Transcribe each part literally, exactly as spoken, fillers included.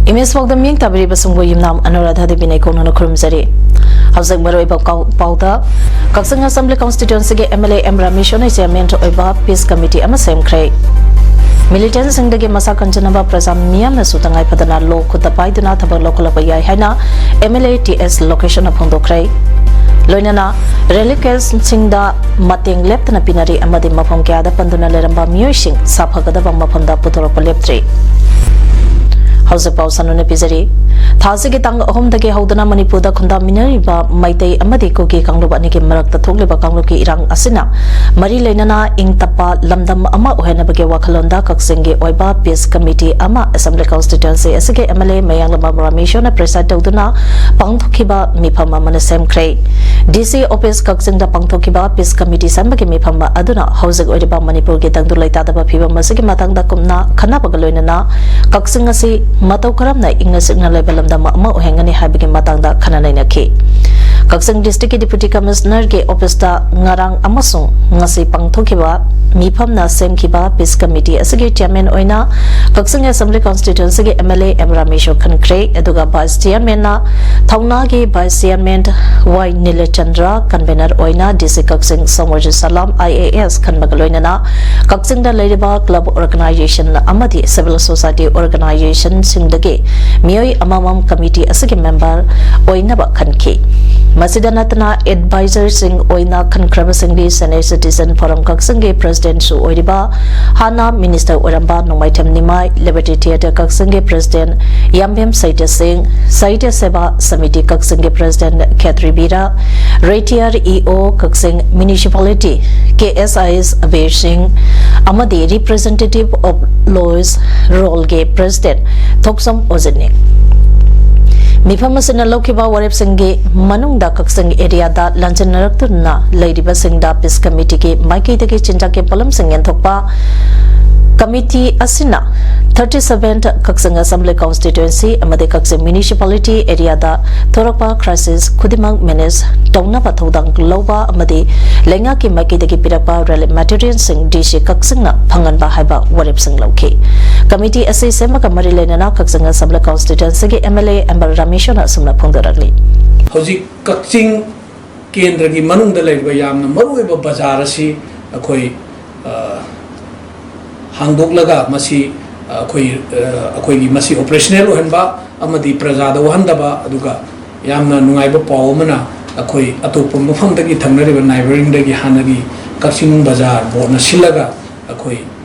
Image ꯄꯥꯎꯗꯝ ꯌꯦꯡ ꯇꯥꯕꯤꯔꯤꯕꯁꯤꯡꯕꯨ ꯌꯨꯝꯅꯥꯝ ꯑꯅꯨꯔꯥꯙ ꯗꯦꯕꯤꯅ ꯏꯀꯣꯛꯅꯅ ꯈꯨꯔꯨꯝꯖꯔꯤ꯫ ꯍꯧꯖꯤꯛ ꯃꯔꯨꯑꯣꯏꯕ ꯀꯥꯎ-, ꯄꯥꯎꯗ, ꯀꯛꯆꯤꯡ ꯑꯁꯦꯝꯕ꯭ꯂꯤ ꯀꯟꯁꯇꯤꯇ꯭ꯋꯦꯟꯁꯤꯒꯤ ꯑꯦꯝ ꯑꯦꯜ ꯑꯦ ꯑꯦꯝ ꯔꯥꯃꯦꯁꯣꯔꯅ ꯆꯤꯌꯔꯃꯦꯟ ꯑꯣꯏꯕ ꯄꯤꯁ ꯀꯃꯤꯇꯤ ꯑꯃ ꯁꯦꯝꯈ꯭ꯔꯦ꯫ ꯃꯤꯂꯤꯇꯦꯟꯁꯤꯡꯗꯒꯤ ꯃꯁꯥ ꯀꯟꯖꯅꯕ ꯄ꯭ꯔꯖꯥ ꯃꯤꯌꯥꯝꯅꯁꯨ ꯇꯉꯥꯏ ꯐꯗꯅ ꯂꯣ ꯈꯨꯠꯇ ꯄꯥꯏꯗꯨꯅ ꯊꯕꯛ ꯂꯧꯈꯠꯂꯛꯄ ꯌꯥꯏ ꯍꯥꯏꯅ ꯑꯦꯝ ꯑꯦꯜ ꯑꯦ ꯇꯤ ꯑꯦꯁ ꯂꯣꯀꯦꯁꯟꯅ ꯐꯣꯡꯗꯣꯛꯈ꯭ꯔꯦ꯫ ꯂꯣꯏꯅꯅ ꯔꯤꯂꯤꯐ ꯀꯦꯝꯞꯁꯤꯡꯗ ꯃꯇꯦꯡ ꯂꯦꯞꯇꯅ ꯄꯤꯅꯔꯤ ꯑꯃꯗꯤ ꯃꯐꯝ ꯀꯌꯥꯗ ꯄꯟꯗꯨꯅ ꯂꯩꯔꯝꯕ ꯃꯤꯑꯣꯏꯁꯤꯡ ꯁꯥꯐꯒꯗꯕ ꯃꯐꯝꯗ ꯄꯨꯊꯣꯔꯛꯄ ꯂꯦꯞꯇ꯭ꯔꯤ꯫ ꯍꯧꯖꯤꯛ ꯄꯥꯎ ꯁꯟꯗꯣꯛꯅ ꯄꯤꯖꯔꯤ꯫ ꯊꯥ ꯑꯁꯤꯒꯤ ꯇꯥꯡ ꯑꯍꯨꯝꯗꯒꯤ ꯍꯧꯗꯨꯅ ꯃꯅꯤꯄꯨꯔꯗ ꯈꯨꯟꯗꯥꯃꯤꯟꯅꯔꯤꯕ ꯃꯩꯇꯩ ꯑꯃꯗꯤ ꯀꯨꯀꯤ ꯀꯥꯡꯂꯨꯞ ꯑꯅꯤꯒꯤ ꯃꯔꯛꯇ ꯊꯣꯛꯂꯤꯕ ꯀꯥꯡꯂꯨꯞꯀꯤ ꯏꯔꯥꯡ ꯑꯁꯤꯅ ꯃꯔꯤ ꯂꯩꯅꯅ ꯏꯪ ꯇꯞꯄ ꯂꯝꯗꯝ ꯑꯃ ꯑꯣꯏꯍꯟꯅꯕꯒꯤ ꯋꯥꯈꯜꯂꯣꯟꯗ ꯀꯛꯆꯤꯡꯒꯤ ꯑꯣꯏꯕ ꯄꯤꯁ ꯀꯃꯤꯇꯤ ꯑꯃ ꯑꯁꯦꯝꯕ꯭ꯂꯤ ꯀꯟꯁꯇꯤꯇ꯭ꯋꯦꯟꯁꯤ ꯑꯁꯤꯒꯤ ꯑꯦꯝ ꯑꯦꯜ ꯑꯦ ꯃꯌꯥꯡꯂꯝꯕꯝ ꯔꯥꯃꯦꯁꯣꯔꯅ ꯄ꯭ꯔꯦꯁꯥꯏꯗ ꯇꯧꯗꯨꯅ ꯄꯥꯡꯊꯣꯛꯈꯤꯕ ꯃꯤꯐꯝ ꯑꯃꯅ ꯁꯦꯝꯈ꯭ꯔꯦ꯫ ꯗꯤ ꯁꯤ ꯑꯣꯐꯤꯁ ꯀꯛꯆꯤꯡꯗ ꯄꯥꯡꯊꯣꯛꯈꯤꯕ ꯄꯤꯁ ꯀꯃꯤꯇꯤ ꯁꯦꯝꯕꯒꯤ ꯃꯤꯐꯝ ꯑꯗꯨꯅ ꯍꯧꯖꯤꯛ ꯑꯣꯏꯔꯤꯕ ꯃꯅꯤꯄꯨꯔꯒꯤ ꯇꯪꯗꯨ ꯂꯩꯇꯥꯗꯕ ꯐꯤꯕꯝ ꯑꯁꯤꯒꯤ ꯃꯇꯥꯡꯗ ꯀꯨꯞꯅ ꯈꯟꯅꯕꯒ ꯂꯣꯏꯅꯅ ꯀꯛꯆꯤꯡ ꯑꯁꯤ ꯃꯇꯧ ꯀꯔꯝꯅ ꯏꯪꯅ ꯆꯤꯛꯅ ꯂꯩꯕ ꯂꯝꯗꯝ ꯑꯃ ꯑꯣꯏꯍꯟꯒꯅꯤ ꯍꯥꯏꯕꯒꯤ ꯃꯇꯥꯡꯗ ꯈꯟꯅ ꯅꯩꯅꯈꯤ꯫ ꯀꯛꯆꯤꯡ ꯗꯤꯁꯇ꯭ꯔꯤꯛꯀꯤ ꯗꯤꯄ꯭ꯌꯨꯇꯤ ꯀꯃꯤꯁꯅꯔꯒꯤ ꯑꯣꯐꯤꯁꯇ ꯉꯔꯥꯡ ꯑꯃꯁꯨꯡ ꯉꯁꯤ ꯄꯥꯡꯊꯣꯛꯈꯤꯕ ꯃꯤꯐꯝꯅ ꯁꯦꯝꯈꯤꯕ ꯄꯤꯁ ꯀꯃꯤꯇꯤ ꯑꯁꯤꯒꯤ ꯆꯤꯌꯔꯃꯦꯟ ꯑꯣꯏꯅ ꯀꯛꯆꯤꯡ ꯑꯦꯁꯦꯝꯕ꯭ꯂꯤ ꯀꯟꯁꯇꯤꯇ꯭ꯋꯦꯟꯁꯤꯒꯤ M L A M Rameshor ꯈꯟꯈ꯭ꯔꯦ꯫ ꯑꯗꯨꯒ ꯚꯥꯏꯁ ꯆꯤꯌꯔꯃꯦꯟꯅ ꯊꯧꯅꯥꯒꯤ vice chairman Y Nilachandra, convener ꯑꯣꯏꯅ ꯗꯤ ꯁꯤ ꯀꯛꯆꯤꯡ ꯁꯣꯃꯣꯔꯖꯤꯠ ꯁꯂꯥꯝ ꯑꯥꯏ ꯑꯦ ꯑꯦꯁ ꯈꯟꯕꯒ ꯂꯣꯏꯅꯅ ꯀꯛꯆꯤꯡꯗ ꯂꯩꯔꯤꯕ ꯀ꯭ꯂꯕ ꯑꯣꯔꯒꯅꯥꯏꯖꯦꯁꯟ ꯑꯃꯗꯤ ꯁꯤꯚꯤꯜ ꯁꯣꯁꯥꯏꯇꯤ ꯑꯣꯔꯒꯅꯥꯏꯖꯦꯁꯟ ꯁꯤꯡꯗꯒꯤ ꯃꯤꯑꯣꯏ ꯑꯃꯃꯝ ꯀꯃꯤꯇꯤ ꯑꯁꯤꯒꯤ ꯃꯦꯝꯕꯔ ꯑꯣꯏꯅꯕ ꯈꯟꯈꯤ꯫ ꯃꯁꯤꯗ ꯅꯠꯇꯅ ꯑꯦꯗꯚꯥꯏꯖꯔꯁꯤꯡ ꯑꯣꯏꯅ ꯈꯟꯈ꯭ꯔꯕꯁꯤꯡꯗꯤ Senior Citizen Forum ꯀꯛꯆꯤꯡꯒꯤ ꯄ꯭ꯔꯦꯁꯤꯗꯦꯟꯠꯁꯨ ꯑꯣꯏꯔꯤꯕ ꯍꯥꯟꯅ ꯃꯤꯅꯤꯁꯇꯔ ꯑꯣꯏꯔꯝꯕ ꯅꯣꯡꯃꯥꯏꯊꯦꯝ ꯅꯤꯃꯥꯏ, Liberty Theatre ꯀꯛꯆꯤꯡꯒꯤ ꯄ꯭ꯔꯦꯁꯤꯗꯦꯟꯠ ꯌꯥꯝꯕꯦꯝ ꯁꯩꯇ ꯁꯤꯡ, ꯁꯥꯍꯤꯇ꯭ꯌ ꯁꯦꯕꯥ ꯁꯃꯤꯇꯤ ꯀꯛꯆꯤꯡꯒꯤ ꯄ꯭ꯔꯦꯁꯤꯗꯦꯟꯠ ꯈꯦꯇ꯭ꯔꯤ ꯕꯤꯔꯥ, ꯔꯤꯇꯥꯌꯔ ꯏ ꯑꯣ ꯀꯛꯆꯤꯡ ꯃ꯭ꯌꯨꯅꯤꯁꯤꯄꯥꯂꯤꯇꯤ ꯀꯦ ꯑꯦꯁ ꯑꯥꯏ ꯑꯦꯁ ꯑꯕꯤꯔ ꯁꯤꯡ ꯑꯃꯗꯤ Representative of Lois Roll ꯒꯤ ꯄ꯭ꯔꯦꯁꯤꯗꯦꯟꯠ ꯊꯣꯛꯆꯝ ꯑꯣꯖꯤꯠꯅꯤ꯫ ꯃꯤꯐꯝ ꯑꯁꯤꯅ ꯂꯧꯈꯤꯕ ꯋꯥꯔꯦꯞꯁꯤꯡꯒꯤ ꯃꯅꯨꯡꯗ ꯀꯛꯆꯤꯡ ꯑꯦꯔꯤꯌꯥꯗ ꯂꯥꯟꯖꯦꯟꯅꯔꯛꯇꯨꯅ ꯂꯩꯔꯤꯕꯁꯤꯡꯗ ꯄꯤꯁ ꯀꯃꯤꯇꯤꯒꯤ ꯃꯥꯏꯀꯩꯗꯒꯤ ꯆꯤꯟꯖꯥꯛꯀꯤ ꯄꯣꯠꯂꯝꯁꯤꯡ ꯌꯦꯟꯊꯣꯛꯄ ꯀꯃꯤꯇꯤ ꯑꯁꯤꯅ thirty seventh ꯀꯛꯆꯤꯡ ꯑꯦꯁꯦꯝꯕ꯭ꯂꯤ ꯀꯣꯟꯁꯇꯤꯇ꯭ꯋꯦꯟꯁꯤ ꯑꯃꯗꯤ ꯀꯛꯆꯤꯡ ꯃ꯭ꯌꯨꯅꯤꯁꯤꯄꯥꯂꯤꯇꯤ ꯑꯦꯔꯤꯌꯥꯗ ꯊꯣꯔꯛꯄ ꯀ꯭ꯔꯥꯏꯁꯤꯁ ꯈꯨꯗꯤꯡꯃꯛ ꯃꯦꯅꯦꯖ ꯇꯧꯅꯕ ꯊꯧꯗꯥꯡ ꯂꯧꯕ ꯑꯃꯗꯤ ꯂꯩꯉꯥꯛꯀꯤ ꯃꯥꯏꯀꯩꯗꯒꯤ ꯄꯤꯔꯛꯄ ꯔꯤꯂꯤꯐ ꯃꯦꯇꯔꯤꯌꯦꯜꯁꯤꯡ ꯗꯤ ꯁꯤ ꯀꯛꯆꯤꯡꯅ ꯐꯪꯍꯟꯕ ꯍꯥꯏꯕ ꯋꯥꯔꯦꯞꯁꯤꯡ ꯂꯧꯈꯤ꯫ ꯀꯃꯤꯇꯤ ꯑꯁꯤ ꯁꯦꯝꯕꯒ ꯃꯔꯤ ꯂꯩꯅꯅ ꯀꯛꯆꯤꯡ ꯑꯦꯁꯦꯝꯕ꯭ꯂꯤ ꯀꯣꯟꯁꯇꯤꯇ꯭ꯋꯦꯟꯁꯤꯒꯤ ꯑꯦꯝ ꯑꯦꯜ ꯑꯦ ꯑꯦꯝꯕꯔ ꯔꯥꯃꯦꯁꯣꯔꯅ ꯑꯁꯨꯝꯅ ꯐꯣꯡꯗꯣꯔꯛꯂꯤ꯫ ꯍꯧꯖꯤꯛ ꯀꯛꯆꯤꯡ ꯀꯦꯟꯗ꯭ꯔꯒꯤ ꯃꯅꯨꯡꯗ ꯂꯩꯔꯤꯕ ꯌꯥꯝꯅ ꯃꯔꯨꯑꯣꯏꯕ ꯕꯖꯥꯔ ꯑꯁꯤ ꯑꯩꯈꯣꯏ, ꯑ, ꯍꯥꯡꯗꯣꯛꯂꯒ ꯃꯁꯤ, ꯑ, ꯑꯩꯈꯣꯏ, ꯑ, ꯑꯩꯈꯣꯏꯒꯤ ꯃꯁꯤ ꯑꯣꯄꯔꯦꯁꯅꯦꯜ ꯑꯣꯏꯍꯟꯕ ꯑꯃꯗꯤ ꯄ꯭ꯔꯖꯥꯗ ꯋꯥꯍꯟꯗꯕ, ꯑꯗꯨꯒ ꯌꯥꯝꯅ ꯅꯨꯡꯉꯥꯏꯕ ꯄꯥꯎ ꯑꯃꯅ, ꯑꯩꯈꯣꯏ ꯑꯇꯣꯞꯄ ꯃꯐꯝꯗꯒꯤ, ꯊꯪꯅꯔꯤꯕ ꯅꯥꯏꯕꯔꯤꯡꯗꯒꯤ ꯍꯥꯟꯅꯒꯤ ꯀꯛꯆꯤꯡ ꯕꯖꯥꯔ ꯕꯣꯔꯗꯅ ꯁꯤꯜꯂꯒ ꯑꯩꯈꯣꯏ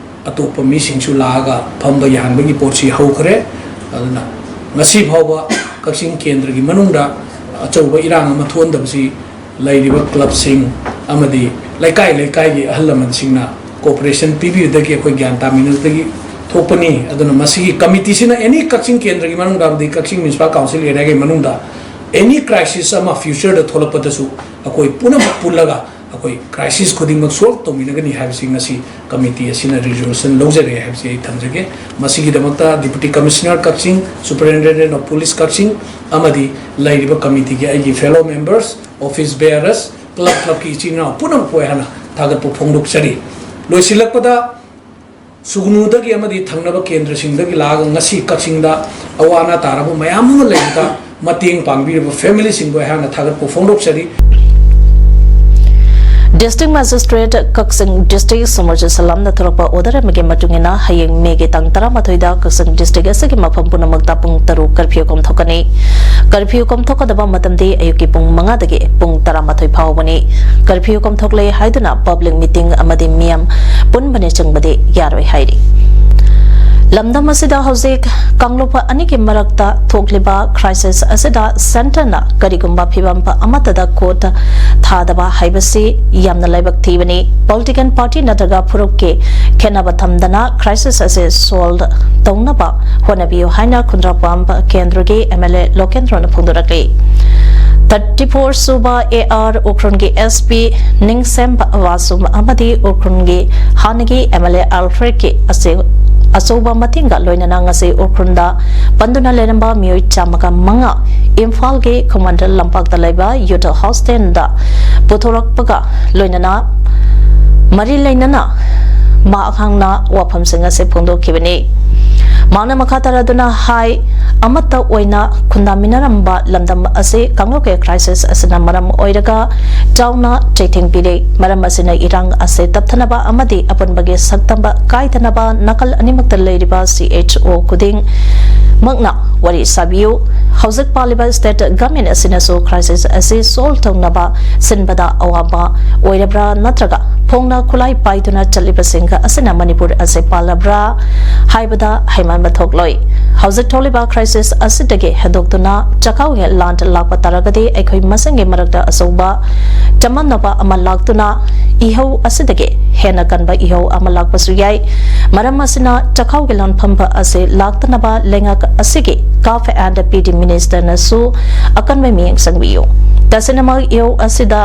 ꯑꯇꯣꯞꯄ ꯃꯤꯁꯤꯡꯁꯨ ꯂꯥꯛꯑꯒ ꯐꯝꯕ ꯌꯥꯍꯟꯕꯒꯤ ꯄꯣꯠꯁꯤ ꯍꯧꯈ꯭ꯔꯦ꯫ ꯑꯗꯨꯅ ꯉꯁꯤ ꯐꯥꯎꯕ ꯀꯛꯆꯤꯡ ꯀꯦꯟꯗ꯭ꯔꯒꯤ ꯃꯅꯨꯡꯗ ꯑꯆꯧꯕ ꯏꯔꯥꯡ ꯑꯃ ꯊꯣꯛꯍꯟꯗꯕꯁꯤ ꯂꯩꯔꯤꯕ ꯀ꯭ꯂꯕꯁꯤꯡ ꯑꯃꯗꯤ ꯂꯩꯀꯥꯏ ꯂꯩꯀꯥꯏꯒꯤ ꯑꯍꯜ ꯂꯃꯟꯁꯤꯡꯅ ꯀꯣꯑꯣꯄꯔꯦꯁꯟ ꯄꯤꯕꯤꯕꯗꯒꯤ ꯑꯩꯈꯣꯏ ꯒ꯭ꯌꯥꯟ ꯇꯥꯃꯤꯟꯅꯕꯗꯒꯤ ꯊꯣꯛꯄꯅꯤ꯫ ꯑꯗꯨꯅ ꯃꯁꯤꯒꯤ ꯀꯃꯤꯇꯤꯁꯤꯅ ꯑꯦꯅꯤ ꯀꯛꯆꯤꯡ ꯀꯦꯟꯗ꯭ꯔꯒꯤ ꯃꯅꯨꯡꯗ ꯑꯃꯗꯤ ꯀꯛꯆꯤꯡ ꯃ꯭ꯌꯨꯅꯤꯁꯤꯄꯥꯜ ꯀꯥꯎꯟꯁꯤꯜ ꯑꯦꯔꯤꯌꯥꯒꯤ ꯃꯅꯨꯡꯗ ꯑꯦꯅꯤ ꯀ꯭ꯔꯥꯏꯁꯤꯁ ꯑꯃ ꯐ꯭ꯌꯨꯆꯔꯗ ꯊꯣꯛꯂꯛꯄꯗꯁꯨ ꯑꯩꯈꯣꯏ ꯄꯨꯝꯅꯃꯛ ꯄꯨꯜꯂꯒ ꯑꯩꯈꯣꯏ ꯀ꯭ꯔꯥꯏꯁꯤꯁ ꯈꯨꯗꯤꯡꯃꯛ ꯁꯣꯜꯕ ꯇꯧꯃꯤꯟꯅꯒꯅꯤ ꯍꯥꯏꯕꯁꯤ ꯉꯁꯤ ꯀꯃꯤꯇꯤ ꯑꯁꯤꯅ ꯔꯤꯖꯣꯂꯨꯁꯟ ꯂꯧꯖꯔꯦ ꯍꯥꯏꯕꯁꯤ ꯑꯩ ꯊꯝꯖꯒꯦ꯫ ꯃꯁꯤꯒꯤꯗꯃꯛꯇ deputy commissioner Kakching, superintendent of police Kakching ꯑꯃꯗꯤ ꯂꯩꯔꯤꯕ ꯀꯃꯤꯇꯤꯒꯤ ꯑꯩꯒꯤ fellow members, office bearers, club ꯀ꯭ꯂꯕꯀꯤ ꯏꯆꯤꯟ ꯏꯅꯥꯎ ꯄꯨꯝꯅꯃꯛꯄꯨ ꯑꯩ ꯍꯥꯟꯅ ꯊꯥꯒꯠꯄ ꯐꯣꯡꯗꯣꯛꯆꯔꯤ꯫ ꯂꯣꯏꯁꯤꯜꯂꯛꯄꯗ ꯁꯨꯒꯅꯨꯗꯒꯤ ꯑꯃꯗꯤ ꯊꯪꯅꯕ ꯀꯦꯟꯗ꯭ꯔꯁꯤꯡꯗꯒꯤ ꯂꯥꯛꯑꯒ ꯉꯁꯤ ꯀꯛꯆꯤꯡꯗ ꯑꯋꯥ ꯑꯅꯥ ꯇꯥꯔꯕ ꯃꯌꯥꯝ ꯑꯃ ꯂꯩꯕꯗ ꯃꯇꯦꯡ ꯄꯥꯡꯕꯤꯔꯕ ꯐꯦꯃꯤꯂꯤꯁꯤꯡꯕꯨ ꯑꯩꯍꯥꯛꯅ ꯊꯥꯒꯠꯄ ꯐꯣꯡꯗꯣꯛꯆꯔꯤ꯫ District Magistrate, ꯀꯛꯆꯤꯡ District ꯁꯃꯨꯔꯖꯤꯠ ꯁꯂꯥꯝꯅ ꯊꯣꯔꯛꯄ order ꯑꯃꯒꯤ ꯃꯇꯨꯡ ꯏꯟꯅ ꯍꯌꯦꯡ ꯃꯦꯒꯤ ꯇꯥꯡ ꯇꯔꯥꯃꯥꯊꯣꯏꯗ ꯀꯛꯆꯤꯡ District ꯑꯁꯤꯒꯤ ꯃꯐꯝ ꯄꯨꯝꯅꯃꯛꯇ ꯄꯨꯡ ꯇꯔꯨꯛ curfew ꯀꯣꯝꯊꯣꯛꯀꯅꯤ꯫ Curfew ꯀꯣꯝꯊꯣꯛꯀꯗꯕ ꯃꯇꯝꯗꯤ ꯑꯌꯨꯛꯀꯤ ꯄꯨꯡ ꯃꯉꯥꯗꯒꯤ ꯄꯨꯡ ꯇꯔꯥꯃꯥꯊꯣꯏ ꯐꯥꯎꯕꯅꯤ꯫ Curfew ꯀꯣꯝꯊꯣꯛꯂꯦ ꯍꯥꯏꯗꯨꯅ public meeting ꯑꯃꯗꯤ ꯃꯤꯌꯥꯝ ꯄꯨꯟꯕꯅꯆꯤꯡꯕꯗꯤ ꯌꯥꯔꯣꯏ ꯍꯥꯏꯔꯤ꯫ ꯂꯝꯗꯝ ꯑꯁꯤꯗ ꯍꯧꯖꯤꯛ ꯀꯥꯡꯂꯨꯞ ꯑꯅꯤꯒꯤ ꯃꯔꯛꯇ ꯊꯣꯛꯂꯤꯕ crisis ꯑꯁꯤꯗ centreꯅ ꯀꯔꯤꯒꯨꯝꯕ ꯐꯤꯕꯝ ꯑꯃꯠꯇꯗ ꯈꯨꯠ ꯊꯥꯗꯕ ꯍꯥꯏꯕꯁꯤ ꯌꯥꯝꯅ ꯂꯥꯏꯕꯛ ꯊꯤꯕꯅꯤ꯫ Political party ꯅꯠꯇ꯭ꯔꯒ ꯐꯨꯔꯨꯞꯀꯤ ꯈꯦꯠꯅꯕ ꯊꯝꯗꯅ crisis ꯑꯁꯤ solve ꯇꯧꯅꯕ ꯍꯣꯠꯅꯕꯤꯌꯨ ꯍꯥꯏꯅ ꯈꯨꯟꯗ꯭ꯔꯥꯛꯄꯝ ꯀꯦꯟꯗ꯭ꯔꯒꯤ MLA ꯂꯣꯀꯦꯟꯗ꯭ꯔꯣꯅ ꯐꯣꯡꯗꯣꯔꯛꯂꯤ꯫ Thirty four ꯁꯨꯕ AR ꯎꯈ꯭ꯔꯨꯜꯒꯤ SP ꯅꯤꯡꯁꯦꯝꯕ ꯋꯥꯁꯨꯝ ꯑꯃꯗꯤ ꯎꯈ꯭ꯔꯨꯜꯒꯤ ꯍꯥꯟꯅꯒꯤ MLA Alfredꯀꯤ ꯑꯁꯤ-, ꯑꯆꯧꯕ ꯃꯇꯦꯡꯒ ꯂꯣꯏꯅꯅ ꯉꯁꯤ ꯎꯈ꯭ꯔꯨꯜꯗ ꯄꯟꯗꯨꯅ ꯂꯩꯔꯝꯕ ꯃꯤꯑꯣꯏ ꯆꯥꯝꯃꯒ ꯃꯉꯥ ꯏꯝꯐꯥꯜꯒꯤ ꯈꯨꯃꯟ ꯂꯝꯄꯥꯛꯇ ꯂꯩꯕ youth hostelꯗ ꯄꯨꯊꯣꯔꯛꯄꯒ ꯂꯣꯏꯅꯅ ꯃꯔꯤ ꯂꯩꯅꯅ ꯃꯍꯥꯛꯅ ꯋꯥꯐꯝꯁꯤꯡ ꯑꯁꯤ ꯐꯣꯡꯗꯣꯛꯈꯤꯕꯅꯤ꯫ ꯃꯍꯥꯛꯅ ꯃꯈꯥ ꯇꯥꯔꯗꯨꯅ ꯍꯥꯏ, ꯑꯃꯠꯇ ꯑꯣꯏꯅ ꯈꯨꯟꯗꯥꯃꯤꯟꯅꯔꯝꯕ ꯂꯝꯗꯝ ꯑꯁꯤ ꯀꯥꯡꯂꯨꯞꯀꯤ crisis ꯑꯁꯤꯅ ꯃꯔꯝ ꯑꯣꯏꯔꯒ ꯆꯥꯎꯅ ꯆꯩꯊꯦꯡ ꯄꯤꯔꯦ꯫ ꯃꯔꯝ ꯑꯁꯤꯅ ꯏꯔꯥꯡ ꯑꯁꯤ ꯇꯞꯊꯅꯕ ꯑꯃꯗꯤ ꯑꯄꯨꯟꯕꯒꯤ ꯁꯛꯇꯝꯕ ꯀꯥꯏꯗꯅꯕ ꯅꯥꯀꯜ ꯑꯅꯤꯃꯛꯇ ꯂꯩꯔꯤꯕ CHO ꯈꯨꯗꯤꯡꯃꯛꯅ ꯋꯥꯔꯤ ꯁꯥꯕꯤꯌꯨ꯫ ꯍꯧꯖꯤꯛ ꯄꯥꯜꯂꯤꯕ state government ꯑꯁꯤꯅꯁꯨ crisis ꯑꯁꯤ solve ꯇꯧꯅꯕ ꯁꯤꯟꯕꯗ ꯑꯋꯥꯕ ꯑꯣꯏꯔꯕ꯭ꯔꯥ ꯅꯠꯇ꯭ꯔꯒ ꯐꯣꯡꯅ ꯈꯨꯠꯂꯥꯏ ꯄꯥꯏꯗꯨꯅ ꯆꯠꯂꯤꯕꯁꯤꯡ ꯑꯁꯤꯅ ꯃꯅꯤꯄꯨꯔ ꯑꯁꯤ ꯄꯥꯜꯂꯕ꯭ꯔꯥ ꯍꯥꯏꯕꯗ ꯍꯩꯃꯟꯕ ꯊꯣꯛꯂꯣꯏ꯫ ꯍꯧꯖꯤꯛ ꯊꯣꯛꯂꯤꯕ crisis ꯑꯁꯤꯗꯒꯤ ꯍꯦꯟꯗꯣꯛꯇꯨꯅ ꯆꯥꯛꯈꯥꯎꯒꯤ ꯂꯥꯟ ꯂꯥꯛꯄ ꯇꯥꯔꯒꯗꯤ ꯑꯩꯈꯣꯏ ꯃꯁꯦꯟꯒꯤ ꯃꯔꯛꯇ ꯑꯆꯧꯕ ꯆꯃꯝꯅꯕ ꯑꯃ ꯂꯥꯛꯇꯨꯅ ꯏꯍꯧ ꯑꯁꯤꯗꯒꯤ ꯍꯦꯟꯅ ꯀꯟꯕ ꯏꯍꯧ ꯑꯃ ꯂꯥꯛꯄꯁꯨ ꯌꯥꯏ꯫ ꯃꯔꯝ ꯑꯁꯤꯅ ꯆꯥꯛꯈꯥꯎꯒꯤ ꯂꯥꯟ ꯐꯝꯕ ꯑꯁꯤ ꯂꯥꯛꯇꯅꯕ ꯂꯩꯉꯥꯛ ꯑꯁꯤꯒꯤ CAF and PD ministerꯅꯁꯨ ꯑꯀꯟꯕ ꯃꯤꯠꯌꯦꯡ ꯆꯪꯕꯤꯌꯨ꯫ ꯇꯁꯦꯡꯅꯃꯛ ꯏꯍꯧ ꯑꯁꯤꯗ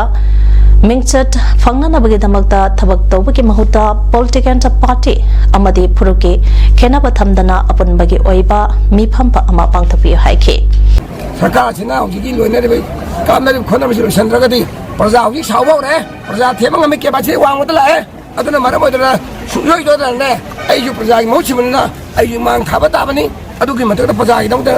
ꯃꯤꯡꯆꯠ ꯐꯪꯅꯅꯕꯒꯤꯗꯃꯛꯇ ꯊꯕꯛ ꯇꯧꯕꯒꯤ ꯃꯍꯨꯠꯇ political party ꯑꯃꯗꯤ ꯐꯨꯔꯨꯞꯀꯤ ꯈꯦꯟꯅꯕ ꯊꯝꯗꯅ ꯑꯄꯨꯟꯕꯒꯤ ꯑꯣꯏꯕ ꯃꯤꯐꯝ ꯑꯃ ꯄꯥꯡꯊꯣꯛꯄꯤꯌꯨ ꯍꯥꯏꯈꯤ꯫ ꯁꯔꯀꯥꯔꯁꯤꯅ ꯍꯧꯖꯤꯛꯀꯤ ꯂꯣꯏꯅꯔꯤꯕ ꯀꯥꯞꯅꯔꯤꯕ ꯈꯣꯠꯅꯔꯤꯕꯁꯤ ꯂꯣꯏꯁꯤꯟꯗ꯭ꯔꯒꯗꯤ ꯄ꯭ꯔꯖꯥ ꯍꯧꯖꯤꯛ ꯁꯥꯎꯕ ꯍꯧꯔꯦ꯫ ꯄ꯭ꯔꯖꯥ ꯊꯦꯝꯕ ꯉꯝꯕꯒꯤ capacity ꯋꯥꯡꯃꯗ ꯂꯥꯛꯑꯦ꯫ ꯑꯗꯨꯅ ꯃꯔꯝ ꯑꯣꯏꯗꯅ ꯁꯨꯡꯁꯣꯏ ꯁꯣꯏꯗꯅꯅꯦ ꯑꯩꯁꯨ ꯄ꯭ꯔꯖꯥꯒꯤ ꯃꯍꯨꯠ ꯁꯤꯟꯕꯅꯤꯅ ꯑꯩꯁꯨ ꯃꯥꯡ ꯊꯥꯕ ꯇꯥꯕꯅꯤ꯫ ꯑꯗꯨꯒꯤ ꯃꯊꯛꯇ ꯄ꯭ꯔꯖꯥꯒꯤꯗꯃꯛꯇ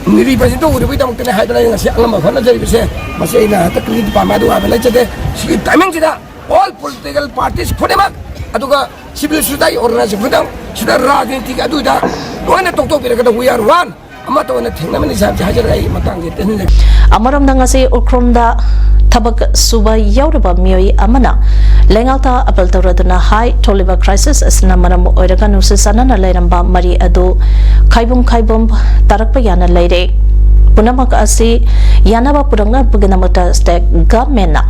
ꯅꯤꯔꯤꯕꯁꯤꯡꯗꯨ ꯎꯅꯕꯒꯤꯗꯃꯛꯇꯅꯦ ꯍꯥꯏꯗꯅ ꯑꯩꯅ ꯉꯁꯤ ꯑꯉꯝꯕ ꯍꯣꯠꯅꯖꯔꯤꯕꯁꯦ꯫ ꯃꯁꯤ ꯑꯩꯅ ꯍꯦꯛꯇ credit ꯄꯥꯝꯃꯦ ꯑꯗꯨ ꯍꯥꯏꯕ ꯂꯩꯖꯗꯦ꯫ ꯁꯤꯒꯤ timing ꯁꯤꯗ all political parties ꯈꯨꯗꯤꯡꯃꯛ, ꯑꯗꯨꯒ civil society organization ꯈꯨꯗꯤꯡꯃꯛ, ꯁꯤꯗ ꯔꯥꯖꯅꯤꯇꯤꯒꯤ ꯑꯗꯨꯗ ꯂꯣꯏꯅ ꯇꯣꯛꯊꯣꯛꯄꯤꯔꯒꯗ we are one, ꯑꯃꯠꯇ ꯑꯣꯏꯅ ꯊꯦꯡꯅꯃꯤꯟꯅꯁꯤ ꯍꯥꯏꯕꯁꯤ ꯍꯥꯏꯖꯔꯒ ꯑꯩ ꯃꯇꯥꯡꯁꯤ ꯇꯦꯟꯍꯟꯖꯒꯦ꯫ ꯑꯃꯔꯣꯝꯗ ꯉꯁꯤ ꯎꯈ꯭ꯔꯨꯜꯗ ꯊꯕꯛ ꯁꯨꯕ ꯌꯥꯎꯔꯕ ꯃꯤꯑꯣꯏ ꯑꯃꯅ ꯂꯩꯉꯥꯛꯇ appeal ꯇꯧꯔꯗꯨꯅ ꯍꯥꯏ, ꯊꯣꯛꯂꯤꯕ crisis ꯑꯁꯤꯅ ꯃꯔꯝ ꯑꯣꯏꯔꯒ ꯅꯨꯡꯁꯤ ꯆꯥꯟꯅꯅ ꯂꯩꯔꯝꯕ ꯃꯔꯤ ꯑꯗꯨ ꯈꯥꯏꯕꯨꯝ ꯈꯥꯏꯕꯨꯝ ꯇꯥꯔꯛꯄ ꯌꯥꯅ ꯂꯩꯔꯦ꯫ ꯄꯨꯝꯅꯃꯛ ꯑꯁꯤ ꯌꯥꯅꯕ ꯄꯨꯔꯛꯅꯕꯒꯤꯗꯃꯛꯇ state government ꯅ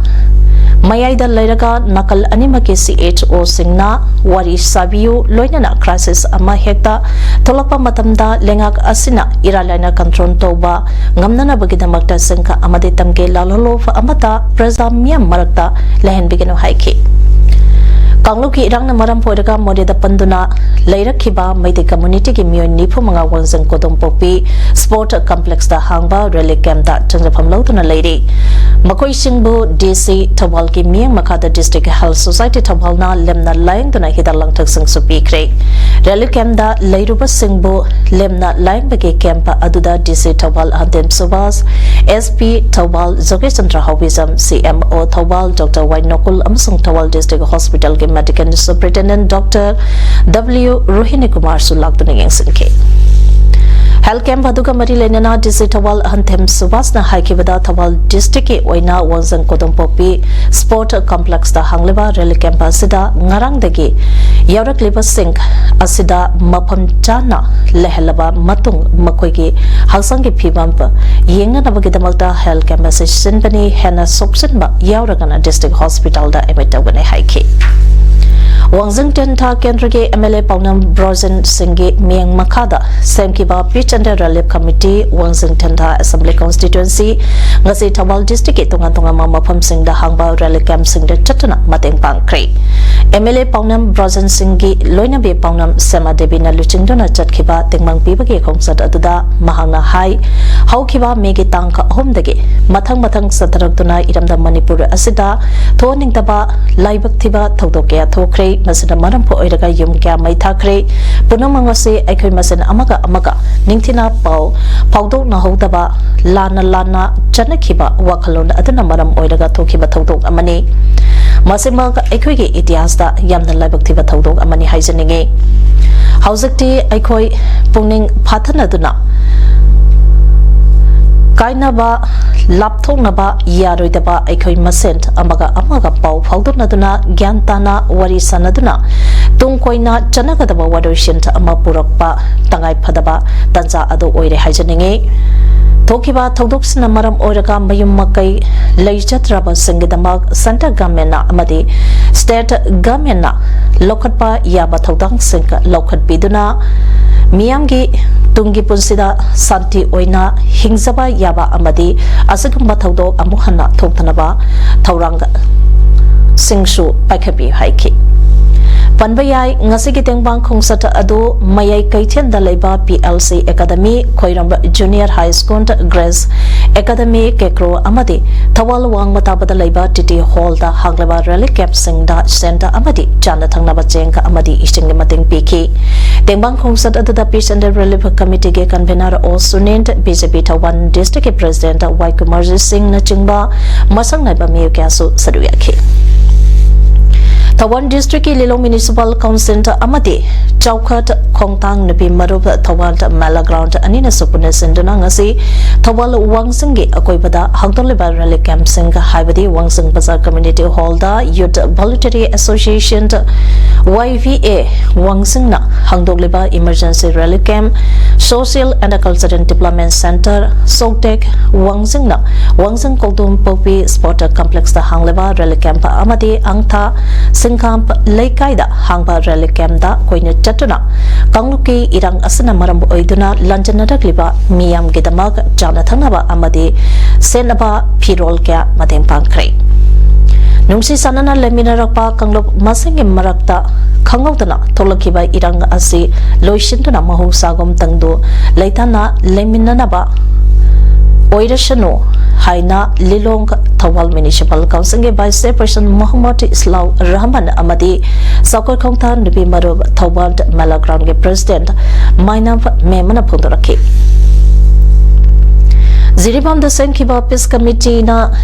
ꯃꯌꯥꯏꯗ ꯂꯩꯔꯒ ꯅꯥꯀꯜ ꯑꯅꯤꯃꯛꯀꯤ C H O ꯁꯤꯡꯅ ꯋꯥꯔꯤ ꯁꯥꯕꯤꯌꯨ, ꯂꯣꯏꯅꯅ crisis ꯑꯃ ꯍꯦꯛꯇ ꯊꯣꯛꯂꯛꯄ ꯃꯇꯝꯗ ꯂꯩꯉꯥꯛ ꯑꯁꯤꯅ ꯏꯔꯥꯏ ꯂꯥꯏꯅ control ꯇꯧꯕ ꯉꯝꯅꯅꯕꯒꯤꯗꯃꯛꯇ ꯁꯤꯡꯒꯥ ꯑꯃꯗꯤ ꯇꯝꯒꯦ ꯂꯥꯜꯍꯧꯂꯨꯞ ꯑꯃꯠꯇ ꯄ꯭ꯔꯖꯥ ꯃꯤꯌꯥꯝ ꯃꯔꯛꯇ ꯂꯩꯍꯟꯕꯤꯒꯅꯨ ꯍꯥꯏꯈꯤ꯫ ꯀꯥꯡꯂꯨꯞꯀꯤ ꯏꯔꯥꯡꯅ ꯃꯔꯝ ꯑꯣꯏꯔꯒ ꯃꯣꯔꯦꯗ ꯄꯟꯗꯨꯅ ꯂꯩꯔꯛꯈꯤꯕ ꯃꯩꯇꯩ community ꯒꯤ ꯃꯤꯑꯣꯏ ꯅꯤꯐꯨ ꯃꯉꯥ ꯋꯥꯡꯖꯤꯡ ꯀꯣꯗꯣꯝꯄꯣꯛꯄꯤ sport complex ꯇ ꯍꯥꯡꯕ relief camp ꯇ ꯆꯪꯖꯐꯝ ꯂꯧꯗꯨꯅ ꯂꯩꯔꯤ꯫ ꯃꯈꯣꯏꯁꯤꯡꯕꯨ D C ꯊꯧꯕꯥꯜꯒꯤ ꯃꯤꯠꯌꯦꯡ ꯃꯈꯥꯗ District Health Society ꯊꯧꯕꯥꯜꯅ ꯂꯦꯝꯅ ꯂꯥꯌꯦꯡꯗꯨꯅ ꯍꯤꯗꯥꯛ ꯂꯥꯡꯊꯛꯁꯤꯡꯁꯨ ꯄꯤꯈ꯭ꯔꯦ꯫ Relief camp ꯇ ꯂꯩꯔꯨꯕꯁꯤꯡꯕꯨ ꯂꯦꯝꯅ ꯂꯥꯌꯦꯡꯕꯒꯤ camp ꯑꯗꯨꯗ D C Thoubal ꯑꯍꯟꯊꯦꯝ Subhas, S P Thoubal ꯖꯣꯒꯦꯁꯆꯟꯗ꯭ꯔ ꯍꯥꯎꯕꯤꯖꯝ, C M O Thoubal Doctor Y ꯅꯣꯀꯨꯜ ꯑꯃꯁꯨꯡ ꯊꯧꯕꯥꯜ District Hospital ꯒꯤ Medical Superintendent Doctor W ꯔꯣꯍꯤꯅꯤ ꯀꯨꯃꯥꯔꯁꯨ ꯂꯥꯛꯇꯨꯅ ꯌꯦꯡꯁꯤꯟꯈꯤ꯫ Health camp ꯑꯗꯨꯒ ꯃꯔꯤ ꯂꯩꯅꯅ D C Thoubal ꯑꯍꯟꯊꯦꯝ ꯁꯨꯕꯥꯁꯅ ꯍꯥꯏꯈꯤꯕꯗ, Thoubal district ꯀꯤ ꯑꯣꯏꯅ ꯋꯥꯡꯖꯤꯡ ꯀꯣꯗꯣꯝꯄꯣꯛꯄꯤ sport complex ꯇ ꯍꯥꯡꯂꯤꯕ relief camp ꯑꯁꯤꯗ ꯉꯔꯥꯡꯗꯒꯤ ꯌꯥꯎꯔꯛꯂꯤꯕꯁꯤꯡ ꯑꯁꯤꯗ ꯃꯐꯝ ꯆꯥꯅ ꯂꯩꯍꯜꯂꯕ ꯃꯇꯨꯡ ꯃꯈꯣꯏꯒꯤ ꯍꯛꯆꯥꯡꯒꯤ ꯐꯤꯕꯝ ꯌꯦꯡꯅꯅꯕꯒꯤꯗꯃꯛꯇ health camp ꯑꯁꯤ ꯁꯤꯟꯕꯅꯤ꯫ ꯍꯦꯟꯅ ꯁꯣꯛꯆꯤꯟꯕ ꯌꯥꯎꯔꯒꯅ District Hospital ꯗ admit ꯇꯧꯒꯅꯤ ꯍꯥꯏꯈꯤ꯫ ꯋꯥꯡꯖꯤꯡ ꯇꯦꯟꯊꯥ ꯀꯦꯟꯗ꯭ꯔꯒꯤ M L A ꯄꯥꯎꯅꯝ ꯕ꯭ꯔꯣꯖꯦꯟ ꯁꯤꯡꯒꯤ ꯃꯤꯠꯌꯦꯡ ꯃꯈꯥꯗ ꯁꯦꯝꯈꯤꯕ P Chandra Relief Committee ꯋꯥꯡꯖꯤꯡ ꯇꯦꯟꯊꯥ Assembly Constituency ꯉꯁꯤ ꯊꯧꯕꯥꯜ district ꯀꯤ ꯇꯣꯉꯥꯟ ꯇꯣꯉꯥꯟꯕ ꯃꯐꯝꯁꯤꯡꯗ ꯍꯥꯡꯕ relief camp ꯁꯤꯡꯗ ꯆꯠꯇꯨꯅ ꯃꯇꯦꯡ ꯄꯥꯡꯈ꯭ꯔꯦ꯫ ꯑꯦꯝ ꯑꯦꯜ ꯑꯦ ꯄꯥꯎꯅꯝ ꯕ꯭ꯔꯖꯟ ꯁꯤꯡꯒꯤ ꯂꯣꯏꯅꯕꯤ ꯄꯥꯎꯅꯝ ꯁꯦꯃꯥ ꯗꯦꯕꯤꯅ ꯂꯨꯆꯤꯡꯗꯨꯅ ꯆꯠꯈꯤꯕ ꯇꯦꯡꯕꯥꯡ ꯄꯤꯕꯒꯤ ꯈꯣꯡꯆꯠ ꯑꯗꯨꯗ ꯃꯍꯥꯛꯅ ꯍꯥꯏ, ꯍꯧꯈꯤꯕ ꯃꯦꯒꯤ ꯇꯥꯡ ꯑꯍꯨꯝꯗꯒꯤ ꯃꯊꯪ ꯃꯊꯪ ꯆꯠꯊꯔꯛꯇꯨꯅ ꯏꯔꯝꯗꯝ ꯃꯅꯤꯄꯨꯔ ꯑꯁꯤꯗ ꯊꯣꯛꯍꯟꯅꯤꯡꯗꯕ ꯂꯥꯏꯕꯛ ꯊꯤꯕ ꯊꯧꯗꯣꯛ ꯀꯌꯥ ꯊꯣꯛꯈ꯭ꯔꯦ꯫ ꯃꯁꯤꯅ ꯃꯔꯝ ꯑꯣꯏꯔꯒ ꯌꯨꯝ ꯀꯌꯥ ꯃꯩ ꯊꯥꯈ꯭ꯔꯦ꯫ ꯄꯨꯝꯅꯃꯛ ꯑꯁꯤ ꯑꯩꯈꯣꯏ ꯃꯁꯦꯟ ꯑꯃꯒ ꯑꯃꯒ ꯅꯤꯡꯊꯤꯅ ꯄꯥꯎ ꯐꯥꯎꯗꯣꯛꯅꯍꯧꯗꯕ, ꯂꯥꯟꯅ ꯂꯥꯟꯅ ꯆꯠꯅꯈꯤꯕ ꯋꯥꯈꯜꯂꯣꯟ ꯑꯗꯨꯅ ꯃꯔꯝ ꯑꯣꯏꯔꯒ ꯊꯣꯛꯈꯤꯕ ꯊꯧꯗꯣꯛ ꯑꯃꯅꯤ꯫ ꯃꯁꯤꯃꯛ ꯑꯩꯈꯣꯏꯒꯤ ꯏꯇꯤꯍꯥꯁꯇ ꯌꯥꯝꯅ ꯂꯥꯏꯕꯛ ꯊꯤꯕ ꯊꯧꯗꯣꯛ ꯑꯃꯅꯤ ꯍꯥꯏꯖꯅꯤꯡꯏ꯫ ꯍꯧꯖꯤꯛꯇꯤ ꯑꯩꯈꯣꯏ ꯄꯨꯛꯅꯤꯡ ꯐꯥꯊꯅꯗꯨꯅ, ꯀꯥꯏꯅꯕ, ꯂꯥꯞꯊꯣꯛꯅꯕ ꯌꯥꯔꯣꯏꯗꯕ, ꯑꯩꯈꯣꯏ ꯃꯁꯦꯟ ꯑꯃꯒ ꯑꯃꯒ ꯄꯥꯎ ꯐꯥꯎꯗꯣꯛꯅꯗꯨꯅ, ꯒ꯭ꯌꯥꯟ ꯇꯥꯅ ꯋꯥꯔꯤ ꯁꯥꯟꯅꯗꯨꯅ, ꯇꯨꯡ ꯀꯣꯏꯅ ꯆꯠꯅꯒꯗꯕ ꯋꯥꯔꯣꯏꯁꯤꯟ ꯑꯃ ꯄꯨꯔꯛꯄ ꯇꯉꯥꯏ ꯐꯗꯕ ꯇꯥꯟꯖꯥ ꯑꯗꯨ ꯑꯣꯏꯔꯦ ꯍꯥꯏꯖꯅꯤꯡꯏ꯫ ꯊꯣꯛꯈꯤꯕ ꯊꯧꯗꯣꯛꯁꯤꯅ ꯃꯔꯝ ꯑꯣꯏꯔꯒ ꯃꯌꯨꯝ ꯃꯀꯩ ꯂꯩꯖꯗ꯭ꯔꯕꯁꯤꯡꯒꯤꯗꯃꯛ centre government ꯅ ꯑꯃꯗꯤ state government ꯅ ꯂꯧꯈꯠꯄ ꯌꯥꯕ ꯊꯧꯗꯥꯡꯁꯤꯡ ꯂꯧꯈꯠꯄꯤꯗꯨꯅ ꯃꯤꯌꯥꯝꯒꯤ ꯇꯨꯡꯒꯤ ꯄꯨꯟꯁꯤꯗ ꯁꯥꯟꯇꯤ ꯑꯣꯏꯅ ꯍꯤꯡꯖꯕ ꯌꯥꯕ ꯑꯃꯗꯤ ꯑꯁꯤꯒꯨꯝꯕ ꯊꯧꯗꯣꯛ ꯑꯃꯨꯛ ꯍꯟꯅ ꯊꯣꯛꯇꯅꯕ ꯊꯧꯔꯥꯡꯁꯤꯡꯁꯨ ꯄꯥꯏꯈꯠꯄꯤꯌꯨ ꯍꯥꯏꯈꯤ꯫ ꯄꯟꯕ ꯌꯥꯏ, ꯉꯁꯤꯒꯤ ꯇꯦꯡꯕꯥꯡ ꯈꯣꯡꯆꯠ ꯑꯗꯨ ꯃꯌꯥꯏ ꯀꯩꯊꯦꯜꯗ ꯂꯩꯕ P L C Academy, ꯈꯣꯏꯔꯝ Junior High School, Grace Academy, ꯀꯦꯀ꯭ꯔꯣ ꯑꯃꯗꯤ ꯊꯧꯕꯥꯜ ꯋꯥꯡꯃ ꯇꯥꯕꯗ ꯂꯩꯕ T T Hall ꯗ ꯍꯥꯡꯂꯕ relief camp ꯁꯤꯡꯗ ꯁꯦꯟꯗ ꯑꯃꯗꯤ ꯆꯥꯅ ꯊꯛꯅꯕ ꯆꯦꯡ ꯑꯃꯗꯤ ꯏꯁꯤꯡꯒꯤ ꯃꯇꯦꯡ ꯄꯤꯈꯤ꯫ ꯇꯦꯡꯕꯥꯡ ꯈꯣꯡꯆꯠ ꯑꯗꯨꯗ Peace and Relief Committee ꯒꯤ convener O Sunil, B J P Thoubal district ꯀꯤ president Y ꯀꯨꯃꯥꯔꯖꯤ ꯁꯤꯡꯅꯆꯤꯡꯕ ꯃꯁꯛ ꯅꯥꯏꯕ ꯃꯤꯑꯣꯏ ꯀꯌꯥꯁꯨ ꯁꯔꯨꯛ ꯌꯥꯈꯤ꯫ ꯊꯧꯕꯥꯜ district ꯀꯤ ꯂꯤꯂꯣꯡ Municipal Council ꯑꯃꯗꯤ ꯆꯥꯎꯈꯠ ꯈꯣꯡꯊꯥꯡ ꯅꯨꯄꯤ ꯃꯔꯨꯞ ꯊꯧꯕꯥꯜ ꯃꯦꯂꯥ ground ꯑꯅꯤꯅꯁꯨ ꯄꯨꯟꯅ ꯁꯤꯟꯗꯨꯅ ꯉꯁꯤ ꯊꯧꯕꯥꯜ ꯋꯥꯡꯖꯤꯡꯒꯤ ꯑꯀꯣꯏꯕꯗ ꯍꯧꯗꯣꯛꯂꯤꯕ relief camp ꯁꯤꯡ ꯍꯥꯏꯕꯗꯤ ꯋꯥꯡꯖꯤꯡ ꯕꯖꯥꯔ community hall the Youth Voluntary Association, Y V A, ꯋꯥꯡꯖꯤꯡꯅ ꯍꯥꯡꯗꯣꯛꯂꯤꯕ emergency relief camp, Social and Cultural Development Centre, SOCDEC, ꯋꯥꯡꯖꯤꯡꯅ ꯋꯥꯡꯖꯤꯡ ꯀꯧꯗꯣꯝ ꯄꯣꯛꯄꯤ Sport Complex ꯇ ꯍꯥꯡꯂꯤꯕ relief camp ꯑꯃꯗꯤ ꯑꯪꯊꯥ ꯁꯤꯡꯈꯥꯝ ꯂꯩꯀꯥꯏꯗ ꯍꯥꯡꯕ relief camp ꯇ ꯀꯣꯏꯅ ꯆꯠꯇꯨꯅ ꯀꯥꯡꯂꯨꯞꯀꯤ ꯏꯔꯥꯡ ꯑꯁꯤꯅ ꯃꯔꯝ ꯑꯣꯏꯗꯨꯅ ꯂꯥꯟꯖꯟꯅꯔꯛꯂꯤꯕ ꯃꯤꯌꯥꯝꯒꯤꯗꯃꯛ ꯆꯥꯅ ꯊꯛꯅꯕ ꯑꯃꯗꯤ ꯁꯦꯠꯅꯕ ꯐꯤꯔꯣꯜ ꯀꯌꯥ ꯃꯇꯦꯡ ꯄꯥꯡꯈ꯭ꯔꯦ꯫ ꯅꯨꯡꯁꯤ ꯆꯥꯟꯅꯅ ꯂꯩꯃꯤꯟꯅꯔꯛꯄ ꯀꯥꯡꯂꯨꯞ ꯃꯁꯦꯟꯒꯤ ꯃꯔꯛꯇ ꯈꯪꯍꯧꯗꯅ ꯊꯣꯛꯂꯛꯈꯤꯕ ꯏꯔꯥꯡ ꯑꯁꯤ ꯂꯣꯏꯁꯤꯟꯗꯨꯅ ꯃꯍꯧꯁꯥꯒꯨꯝ ꯇꯪꯗꯨ ꯂꯩꯇꯥꯅ ꯂꯩꯃꯤꯟꯅꯅꯕ ꯑꯣꯏꯔꯁꯅꯨ ꯍꯥꯏꯅ ꯂꯤꯂꯣꯡ ꯊꯧꯕꯥꯜ ꯃ꯭ꯌꯨꯅꯤꯁꯤꯄꯥꯜ ꯀꯥꯎꯟꯁꯤꯜꯒꯤ ꯚꯥꯏꯁ ꯆꯦꯌꯔꯄꯔꯁꯟ ꯃꯣꯍꯝꯃꯗ ꯏꯁꯂꯥꯎ ꯔꯍꯃꯟ ꯑꯃꯗꯤ ꯆꯥꯎꯈꯠ ꯈꯣꯡꯊꯥꯡ ꯅꯨꯄꯤ ꯃꯔꯨꯞ ꯊꯧꯕꯥꯜ ꯃꯦꯂꯥ ꯒ꯭ꯔꯥꯎꯟꯒꯤ ꯄ꯭ꯔꯦꯁꯤꯗꯦꯟꯠ ꯃꯥꯏꯅꯝ ꯃꯦꯃꯅ ꯐꯣꯡꯗꯣꯔꯛꯈꯤ꯫ ꯖꯤꯔꯤꯕꯥꯝꯗ ꯁꯦꯝꯈꯤꯕ ꯄꯤꯁ ꯀꯃꯤꯇꯤꯅ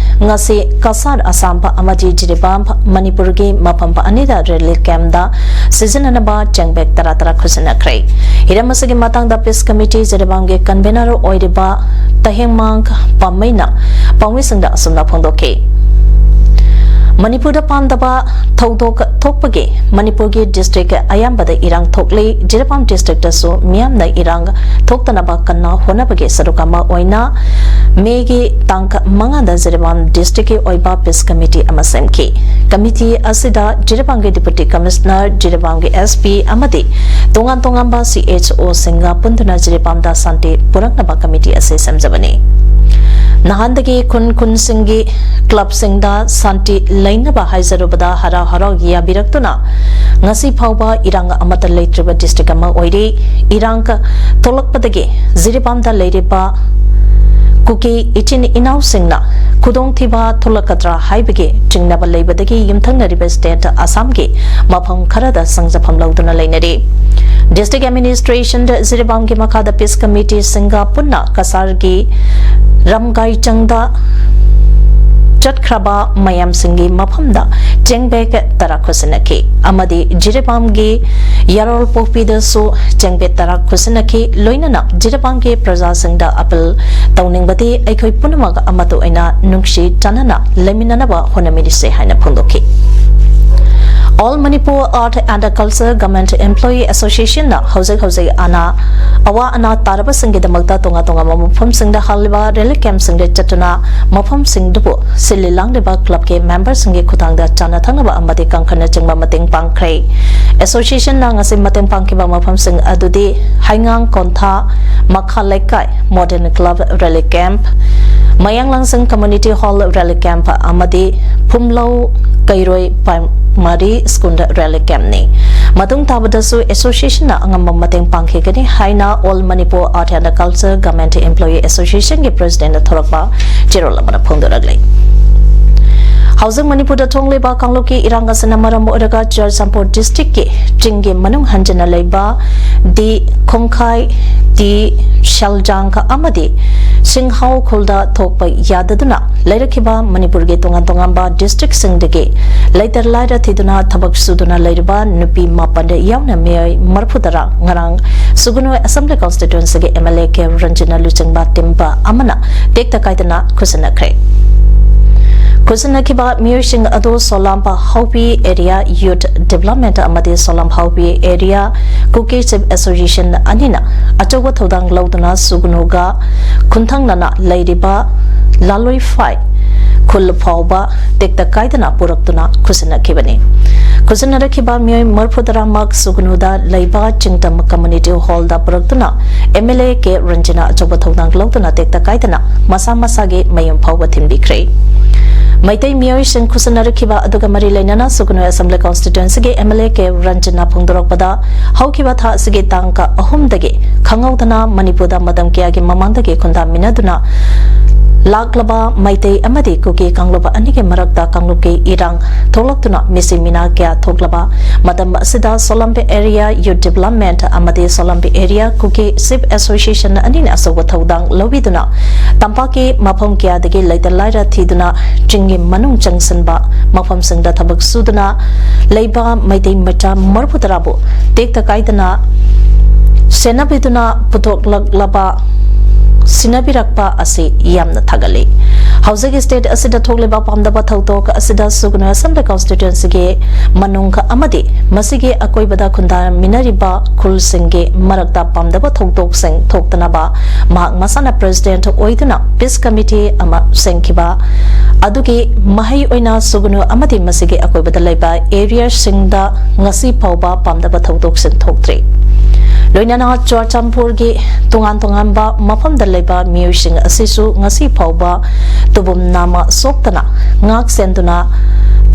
ꯉꯁꯤ ꯀꯁꯥꯔ ꯑꯁꯥꯝꯕ ꯑꯃꯗꯤ ꯖꯤꯔꯤꯕꯥꯝ ꯃꯅꯤꯄꯨꯔꯒꯤ ꯃꯐꯝ ꯑꯅꯤꯗ ꯔꯤꯂꯤꯐ ꯀꯦꯝꯞꯇ ꯁꯤꯖꯤꯟꯅꯅꯕ ꯆꯦꯡꯕꯦꯛ ꯇꯔꯥ ꯇꯔꯥ ꯈꯨꯠꯁꯤꯟꯅꯈ꯭ꯔꯦ꯫ ꯍꯤꯔꯝ ꯑꯁꯤꯒꯤ ꯃꯇꯥꯡꯗ ꯄꯤꯁ ꯀꯃꯤꯇꯤ ꯖꯤꯔꯤꯕꯥꯝꯒꯤ ꯀꯟꯚꯦꯅꯔ ꯑꯣꯏꯔꯤꯕ ꯇꯍꯦꯡꯃꯥꯡ ꯄꯥꯝꯃꯩꯅ ꯄꯥꯎꯃꯤꯁꯤꯡꯗ ꯑꯁꯨꯝꯅ ꯐꯣꯡꯗꯣꯛꯈꯤ꯫ ꯃꯅꯤꯄꯨꯔꯗ ꯄꯥꯝꯗꯕ ꯊꯧꯗꯣꯛ ꯊꯣꯛꯄꯒꯤ ꯃꯅꯤꯄꯨꯔꯒꯤ ꯗꯤꯁꯇ꯭ꯔꯤꯛ ꯑꯌꯥꯝꯕꯗ ꯏꯔꯥꯡ ꯊꯣꯛꯂꯤ꯫ ꯖꯤꯔꯤꯕꯥꯝ ꯗꯤꯁꯇ꯭ꯔꯤꯛꯇꯁꯨ ꯃꯤꯌꯥꯝꯅ ꯏꯔꯥꯡ ꯊꯣꯛꯇꯅꯕ ꯀꯟꯅ ꯍꯣꯠꯅꯕꯒꯤ ꯁꯔꯨꯛ ꯑꯃ ꯑꯣꯏꯅ ꯃꯦꯒꯤ ꯇꯥꯡ ꯃꯉꯥꯗ ꯖꯤꯔꯤꯕꯥꯝ ꯗꯤꯁꯇ꯭ꯔꯤꯛꯀꯤ ꯑꯣꯏꯕ ꯄꯤꯁ ꯀꯃꯤꯇꯤ ꯑꯃ ꯁꯦꯝꯈꯤ꯫ ꯀꯃꯤꯇꯤ ꯑꯁꯤꯗ ꯖꯤꯔꯤꯕꯥꯝꯒꯤ ꯗꯤꯄꯨꯇꯤ ꯀꯃꯤꯁꯅꯔ, ꯖꯤꯔꯤꯕꯥꯝꯒꯤ ꯑꯦꯁ ꯄꯤ ꯑꯃꯗꯤ ꯇꯣꯉꯥꯟ ꯇꯣꯉꯥꯟꯕ ꯁꯤ ꯑꯩꯆ ꯑꯣꯁꯤꯡꯒ ꯄꯨꯟꯗꯨꯅ ꯖꯤꯔꯤꯕꯥꯝꯗ ꯁꯥꯟꯇꯤ ꯄꯨꯔꯛꯅꯕ ꯀꯃꯤꯇꯤ ꯑꯁꯤ ꯁꯦꯝꯖꯕꯅꯤ꯫ ꯅꯍꯥꯟꯗꯒꯤ ꯈꯨꯟ ꯈꯨꯟꯁꯤꯡꯒꯤ ꯀ꯭ꯂꯕꯁꯤꯡꯗ ꯁꯥꯟꯇꯤ ꯂꯩꯅꯕ ꯍꯥꯏꯖꯔꯨꯕꯗ ꯍꯔꯥꯎ ꯍꯔꯥꯎ ꯌꯥꯕꯤꯔꯛꯇꯨꯅ ꯉꯁꯤ ꯐꯥꯎꯕ ꯏꯔꯥꯡ ꯑꯃꯠꯇ ꯂꯩꯇ꯭ꯔꯤꯕ ꯗꯤꯁꯇ꯭ꯔꯤꯛ ꯑꯃ ꯑꯣꯏꯔꯤ꯫ ꯏꯔꯥꯡ ꯊꯣꯛꯂꯛꯄꯗꯒꯤ ꯖꯤꯔꯤꯕꯥꯝꯗ ꯂꯩꯔꯤꯕ ꯀꯨꯀꯤ ꯏꯆꯤꯟ ꯏꯅꯥꯎꯁꯤꯡꯅ ꯈꯨꯗꯣꯡꯊꯤꯕ ꯊꯣꯛꯂꯛꯀꯗ꯭ꯔꯥ ꯍꯥꯏꯕꯒꯤ ꯆꯤꯡꯅꯕ ꯂꯩꯕꯗꯒꯤ ꯌꯨꯝꯊꯪꯅꯔꯤꯕ ꯁ꯭ꯇꯦꯠ ꯑꯁꯥꯝꯒꯤ ꯃꯐꯝ ꯈꯔꯗ ꯆꯪꯖꯐꯝ ꯂꯧꯗꯨꯅ ꯂꯩꯅꯔꯤ꯫ ꯗꯤꯁꯇ꯭ꯔꯤꯛ ꯑꯦꯗꯃꯤꯅꯤꯁꯇ꯭ꯔꯦꯁꯟ ꯖꯤꯔꯤꯕꯥꯝꯒꯤ ꯃꯈꯥꯗ ꯄꯤꯁ ꯀꯃꯤꯇꯤꯁꯤꯡꯒ ꯄꯨꯟꯅ ꯀꯁꯥꯔꯒꯤ ꯔꯝꯒꯥꯏꯆꯪꯗ ꯆꯠꯈ꯭ꯔꯕ ꯃꯌꯥꯝꯁꯤꯡꯒꯤ ꯃꯐꯝꯗ ꯆꯦꯡ ꯕꯦꯒ ꯇꯔꯥ ꯈꯨꯠꯁꯤꯟꯅꯈꯤ ꯑꯃꯗꯤ ꯖꯤꯔꯤꯕꯥꯝꯒꯤ ꯌꯥꯔꯣꯜ ꯄꯣꯛꯄꯤꯗꯁꯨ ꯆꯦꯡ ꯕꯦꯒ ꯇꯔꯥ ꯈꯨꯠꯁꯤꯟꯅꯈꯤ꯫ ꯂꯣꯏꯅꯅ ꯖꯤꯔꯤꯕꯥꯝꯒꯤ ꯄ꯭ꯔꯖꯥꯁꯤꯡꯗ ꯑꯄꯤꯜ ꯇꯧꯅꯤꯡꯕꯗꯤ ꯑꯩꯈꯣꯏ ꯄꯨꯝꯅꯃꯛ ꯑꯃꯠꯇ ꯑꯣꯏꯅ ꯅꯨꯡꯁꯤ ꯆꯥꯟꯅꯅ ꯂꯩꯃꯤꯟꯅꯅꯕ ꯍꯣꯠꯅꯃꯤꯟꯅꯁꯦ ꯍꯥꯏꯅ ꯐꯣꯡꯗꯣꯛꯈꯤ꯫ All Manipur Art and Culture Government Employee Association ꯅ ꯍꯧꯖꯤꯛ ꯍꯧꯖꯤꯛ ꯑꯅꯥ ꯑꯋꯥ ꯑꯅꯥ ꯇꯥꯔꯕꯁꯤꯡꯒꯤꯗꯃꯛꯇ ꯇꯣꯉꯥꯟ ꯇꯣꯉꯥꯟꯕ ꯃꯐꯝꯁꯤꯡꯗ ꯍꯥꯡꯂꯤꯕ relief camp ꯁꯤꯡꯗ ꯆꯠꯇꯨꯅ ꯃꯐꯝꯁꯤꯡꯗꯨꯕꯨ ꯁꯤꯜꯂꯤ ꯂꯥꯡꯂꯤꯕ club ꯀꯤ member ꯁꯤꯡꯒꯤ ꯈꯨꯠꯊꯥꯡꯗ ꯆꯥꯅ ꯊꯛꯅꯕ ꯑꯃꯗꯤ ꯀꯥꯡꯈꯟꯅꯆꯤꯡꯕ ꯃꯇꯦꯡ ꯄꯥꯡꯈ꯭ꯔꯦ꯫ Association ꯅ ꯉꯁꯤ ꯃꯇꯦꯡ ꯄꯥꯡꯈꯤꯕ ꯃꯐꯝꯁꯤꯡ ꯑꯗꯨꯗꯤ ꯍꯩꯉꯥꯡ ꯀꯣꯟꯊꯥ, ꯃꯈꯥ ꯂꯩꯀꯥꯏ, Modern Club Relief Camp, ꯃꯌꯥꯡꯂꯥꯡꯁꯪ Community Hall Relief Camp ꯑꯃꯗꯤ ꯐꯨꯝꯂꯧ ꯀꯩꯔꯣꯏ Primary School ꯗ relief camp ꯅꯤ꯫ ꯃꯇꯨꯡ ꯇꯥꯕꯗꯁꯨ association ꯅ ꯑꯉꯝꯕ ꯃꯇꯦꯡ ꯄꯥꯡꯈꯤꯒꯅꯤ ꯍꯥꯏꯅ All Manipur Art and Culture Government Employee Association ꯒꯤ president ꯅ ꯊꯣꯔꯛꯄ ꯆꯦꯔꯣꯜ ꯑꯃꯅ ꯐꯣꯡꯗꯣꯔꯛꯂꯤ꯫ ꯍꯧꯖꯤꯛ ꯃꯅꯤꯄꯨꯔꯗ ꯊꯣꯛꯂꯤꯕ ꯀꯥꯡꯂꯨꯞꯀꯤ ꯏꯔꯥꯡ ꯑꯁꯤꯅ ꯃꯔꯝ ꯑꯣꯏꯔꯒ ꯆꯨꯔꯆꯥꯟꯄꯨꯔ district ꯀꯤ ꯆꯤꯡꯒꯤ ꯃꯅꯨꯡ ꯍꯟꯖꯤꯟꯅ ꯂꯩꯕ ꯗꯤ ꯈꯣꯡꯈꯥꯏ, ꯗꯤ ꯁꯦꯜꯖꯥꯡ ꯑꯃꯗꯤ ꯁꯤꯡꯍꯥꯎ ꯈꯨꯜꯗ ꯊꯣꯛꯄ ꯌꯥꯗꯗꯨꯅ ꯂꯩꯔꯛꯈꯤꯕ ꯃꯅꯤꯄꯨꯔꯒꯤ ꯇꯣꯉꯥꯟ ꯇꯣꯉꯥꯟꯕ district ꯁꯤꯡꯗꯒꯤ ꯂꯩꯇ ꯂꯥꯏꯔ ꯊꯤꯗꯨꯅ ꯊꯕꯛ ꯁꯨꯗꯨꯅ ꯂꯩꯔꯤꯕ ꯅꯨꯄꯤ ꯃꯥꯄꯟꯗ ꯌꯥꯎꯅ ꯃꯤꯑꯣꯏ ꯃꯔꯤꯐꯨ ꯇꯔꯥ ꯉꯔꯥꯡ ꯁꯨꯒꯨꯅꯨ Assembly Constituency ꯒꯤ M L A ꯀꯦ ꯔꯟꯖꯤꯅ ꯂꯨꯆꯤꯡꯕ ꯇꯤꯝꯕ ꯑꯃꯅ ꯇꯦꯛꯇ ꯀꯥꯏꯗꯅ ꯈꯨꯠꯁꯤꯟꯅꯈ꯭ꯔꯦ꯫ ꯈꯨꯠꯁꯤꯟꯅꯈꯤꯕ ꯃꯤꯑꯣꯏꯁꯤꯡ ꯑꯗꯨ ꯁꯣꯂꯥꯝ ꯍꯥꯎꯄꯤ Area Youth Development ꯑꯃꯗꯤ ꯁꯣꯂꯥꯝ ꯍꯥꯎꯄꯤ Area Kuki Chief Association ꯑꯅꯤꯅ ꯑꯆꯧꯕ ꯊꯧꯗꯥꯡ ꯂꯧꯗꯨꯅ ꯁꯨꯒꯨꯅꯨꯒ ꯈꯨꯟꯊꯪꯅꯅ ꯂꯩꯔꯤꯕ ꯂꯥꯂꯣꯏꯐꯥꯏ ꯈꯨꯜ ꯐꯥꯎꯕ ꯇꯦꯛꯇ ꯀꯥꯏꯗꯅ ꯄꯨꯔꯛꯇꯨꯅ ꯈꯨꯠꯁꯤꯟꯅꯈꯤꯕꯅꯤ꯫ ꯈꯨꯠꯁꯤꯟꯅꯔꯛꯈꯤꯕ ꯃꯤꯑꯣꯏ ꯃꯔꯤꯐꯨ ꯇꯔꯥꯃꯛ ꯁꯨꯒꯨꯅꯨꯗ ꯂꯩꯕ ꯆꯤꯡꯇꯝ Community Hall the ꯄꯨꯔꯛꯇꯨꯅ M L A ꯀꯦ ꯔꯟꯖꯤꯅ ꯑꯆꯧꯕ ꯊꯧꯗꯥꯡ ꯂꯧꯗꯨꯅ ꯇꯦꯛꯇ ꯀꯥꯏꯗꯅ ꯃꯁꯥ ꯃꯁꯥꯒꯤ ꯃꯌꯨꯝ ꯐꯥꯎꯕ ꯊꯤꯟꯕꯤꯈ꯭ꯔꯦ꯫ ꯃꯩꯇꯩ ꯃꯤꯑꯣꯏꯁꯤꯡ ꯈꯨꯠꯁꯤꯟꯅꯔꯛꯈꯤꯕ ꯑꯗꯨꯒ ꯃꯔꯤ ꯂꯩꯅꯅ ꯁꯨꯒꯨꯅꯨ Assembly Constituency ꯒꯤ M L A ꯀꯦ ꯔꯟꯖꯤꯅ ꯐꯣꯡꯗꯣꯔꯛꯄꯗ, ꯍꯧꯈꯤꯕ ꯊꯥ ꯑꯁꯤꯒꯤ ꯇꯥꯡ ꯑꯍꯨꯝꯗꯒꯤ ꯈꯪꯍꯧꯗꯅ ꯃꯅꯤꯄꯨꯔꯗ ꯃꯇꯝ ꯀꯌꯥꯒꯤ ꯃꯃꯥꯡꯗꯒꯤ ꯈꯨꯟꯗꯥꯃꯤꯟꯅꯗꯨꯅ ꯂꯥꯛꯂꯕ ꯃꯩꯇꯩ ꯑꯃꯗꯤ ꯀꯨꯀꯤ ꯀꯥꯡꯂꯨꯞ ꯑꯅꯤꯒꯤ ꯃꯔꯛꯇ ꯀꯥꯡꯂꯨꯞꯀꯤ ꯏꯔꯥꯡ ꯊꯣꯛꯂꯛꯇꯨꯅ ꯃꯤꯁꯤ ꯃꯤꯅꯥ ꯀꯌꯥ ꯊꯣꯛꯂꯕ ꯃꯇꯝ ꯑꯁꯤꯗ ꯁꯣꯂꯝꯕꯤ Area Youth Development ꯑꯃꯗꯤ ꯁꯣꯂꯝꯕꯤ Area Kuki Chief Association ꯑꯅꯤꯅ ꯑꯆꯧꯕ ꯊꯧꯗꯥꯡ ꯂꯧꯕꯤꯗꯨꯅ ꯇꯝꯄꯥꯛꯀꯤ ꯃꯐꯝ ꯀꯌꯥꯗꯒꯤ ꯂꯩꯇ ꯂꯥꯏꯔ ꯊꯤꯗꯨꯅ ꯆꯤꯡꯒꯤ ꯃꯅꯨꯡ ꯆꯪꯁꯤꯟꯕ ꯃꯐꯝꯁꯤꯡꯗ ꯊꯕꯛ ꯁꯨꯗꯨꯅ ꯂꯩꯕ ꯃꯩꯇꯩ ꯃꯆꯥ ꯃꯔꯤꯐꯨ ꯇꯔꯥꯕꯨ ꯇꯦꯛꯇ ꯀꯥꯏꯗꯅ ꯁꯦꯟꯅꯕꯤꯗꯨꯅ ꯄꯨꯊꯣꯛꯂꯛꯂꯕ ꯁꯤꯟꯅꯕꯤꯔꯛꯄ ꯑꯁꯤ ꯌꯥꯝꯅ ꯊꯥꯒꯠꯂꯤ꯫ ꯍꯧꯖꯤꯛ state ꯑꯁꯤꯗ ꯊꯣꯛꯂꯤꯕ ꯄꯥꯝꯗꯕ ꯊꯧꯗꯣꯛ ꯑꯁꯤꯗ ꯁꯨꯒꯅꯨ Assembly Constituencyꯒꯤ ꯃꯅꯨꯡ ꯑꯃꯗꯤ ꯃꯁꯤꯒꯤ ꯑꯀꯣꯏꯕꯗ ꯈꯨꯟꯗꯥꯃꯤꯟꯅꯔꯤꯕ ꯈꯨꯜꯁꯤꯡꯒꯤ ꯃꯔꯛꯇ ꯄꯥꯝꯗꯕ ꯊꯧꯗꯣꯛꯁꯤꯡ ꯊꯣꯛꯇꯅꯕ ꯃꯍꯥꯛ ꯃꯁꯥꯅ President ꯑꯣꯏꯗꯨꯅ Peace Committee ꯑꯃ ꯁꯦꯝꯈꯤꯕ ꯑꯗꯨꯒꯤ ꯃꯍꯩ ꯑꯣꯏꯅ ꯁꯨꯒꯅꯨ ꯑꯃꯗꯤ ꯃꯁꯤꯒꯤ ꯑꯀꯣꯏꯕꯗ ꯂꯩꯕ areaꯁꯤꯡꯗ ꯉꯁꯤ ꯐꯥꯎꯕ ꯄꯥꯝꯗꯕ ꯊꯧꯗꯣꯛꯁꯤꯡ ꯊꯣꯛꯇ꯭ꯔꯤ꯫ ꯂꯣꯏꯅꯅ ꯆꯨꯔꯆꯥꯟꯄꯨꯔꯒꯤ ꯇꯣꯉꯥꯟ ꯇꯣꯉꯥꯟꯕ ꯃꯐꯝꯗ ꯂꯩꯕ ꯃꯤꯑꯣꯏꯁꯤꯡ ꯑꯁꯤꯁꯨ ꯉꯁꯤ ꯐꯥꯎꯕ ꯇꯨꯕꯨꯝ ꯅꯥꯃ ꯁꯣꯛꯇꯅ ꯉꯥꯛ ꯁꯦꯟꯗꯨꯅ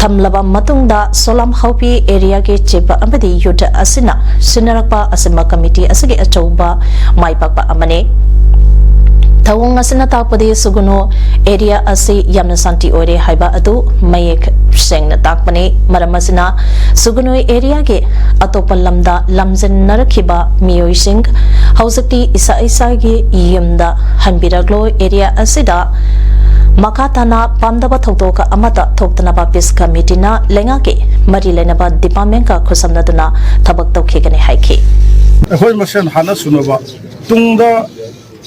ꯊꯝꯂꯕ ꯃꯇꯨꯡꯗ ꯁꯣꯂꯥꯝ ꯍꯥꯎꯄꯤ areaꯒꯤ chief ꯑꯃꯗꯤ youth ꯑꯁꯤꯅ ꯁꯤꯟꯅꯔꯛꯄ ꯑꯁꯤꯃꯛ committee ꯑꯁꯤꯒꯤ ꯑꯆꯧꯕ ꯃꯥꯏ ꯄꯥꯛꯄ ꯑꯃꯅꯤ꯫ ꯊꯧꯑꯣꯡ ꯑꯁꯤꯅ ꯇꯥꯛꯄꯗꯤ ꯁꯨꯒꯅꯨ area ꯑꯁꯤ ꯌꯥꯝꯅ ꯁꯥꯟꯇꯤ ꯑꯣꯏꯔꯦ ꯍꯥꯏꯕ ꯑꯗꯨ ꯃꯌꯦꯛ ꯁꯦꯡꯅ ꯇꯥꯛꯄꯅꯤ꯫ ꯃꯔꯝ ꯑꯁꯤꯅ ꯁꯨꯒꯅꯨ areaꯒꯤ ꯑꯇꯣꯞꯄ ꯂꯝꯗ ꯂꯝꯖꯤꯟꯅꯔꯛꯈꯤꯕ ꯃꯤꯑꯣꯏꯁꯤꯡ ꯍꯧꯖꯤꯛꯇꯤ ꯏꯁꯥ ꯏꯁꯥꯒꯤ ꯌꯨꯝꯗ ꯍꯟꯕꯤꯔꯛꯂꯣ꯫ Area ꯑꯁꯤꯗ ꯃꯈꯥ ꯇꯥꯅ ꯄꯥꯝꯗꯕ ꯊꯧꯗꯣꯛ ꯑꯃꯠꯇ ꯊꯣꯛꯇꯅꯕ Peace Committeeꯅ ꯂꯩꯉꯥꯛꯀꯤ ꯃꯔꯤ ꯂꯩꯅꯕ departmentꯀ ꯈꯨꯠꯁꯝꯅꯗꯨꯅ ꯊꯕꯛ ꯇꯧꯈꯤꯒꯅꯤ ꯍꯥꯏꯈꯤ꯫ ꯑꯩꯈꯣꯏ ꯃꯁꯦꯟ ꯍꯥꯠꯅ ꯁꯨꯅꯕ ꯇꯨꯡꯗ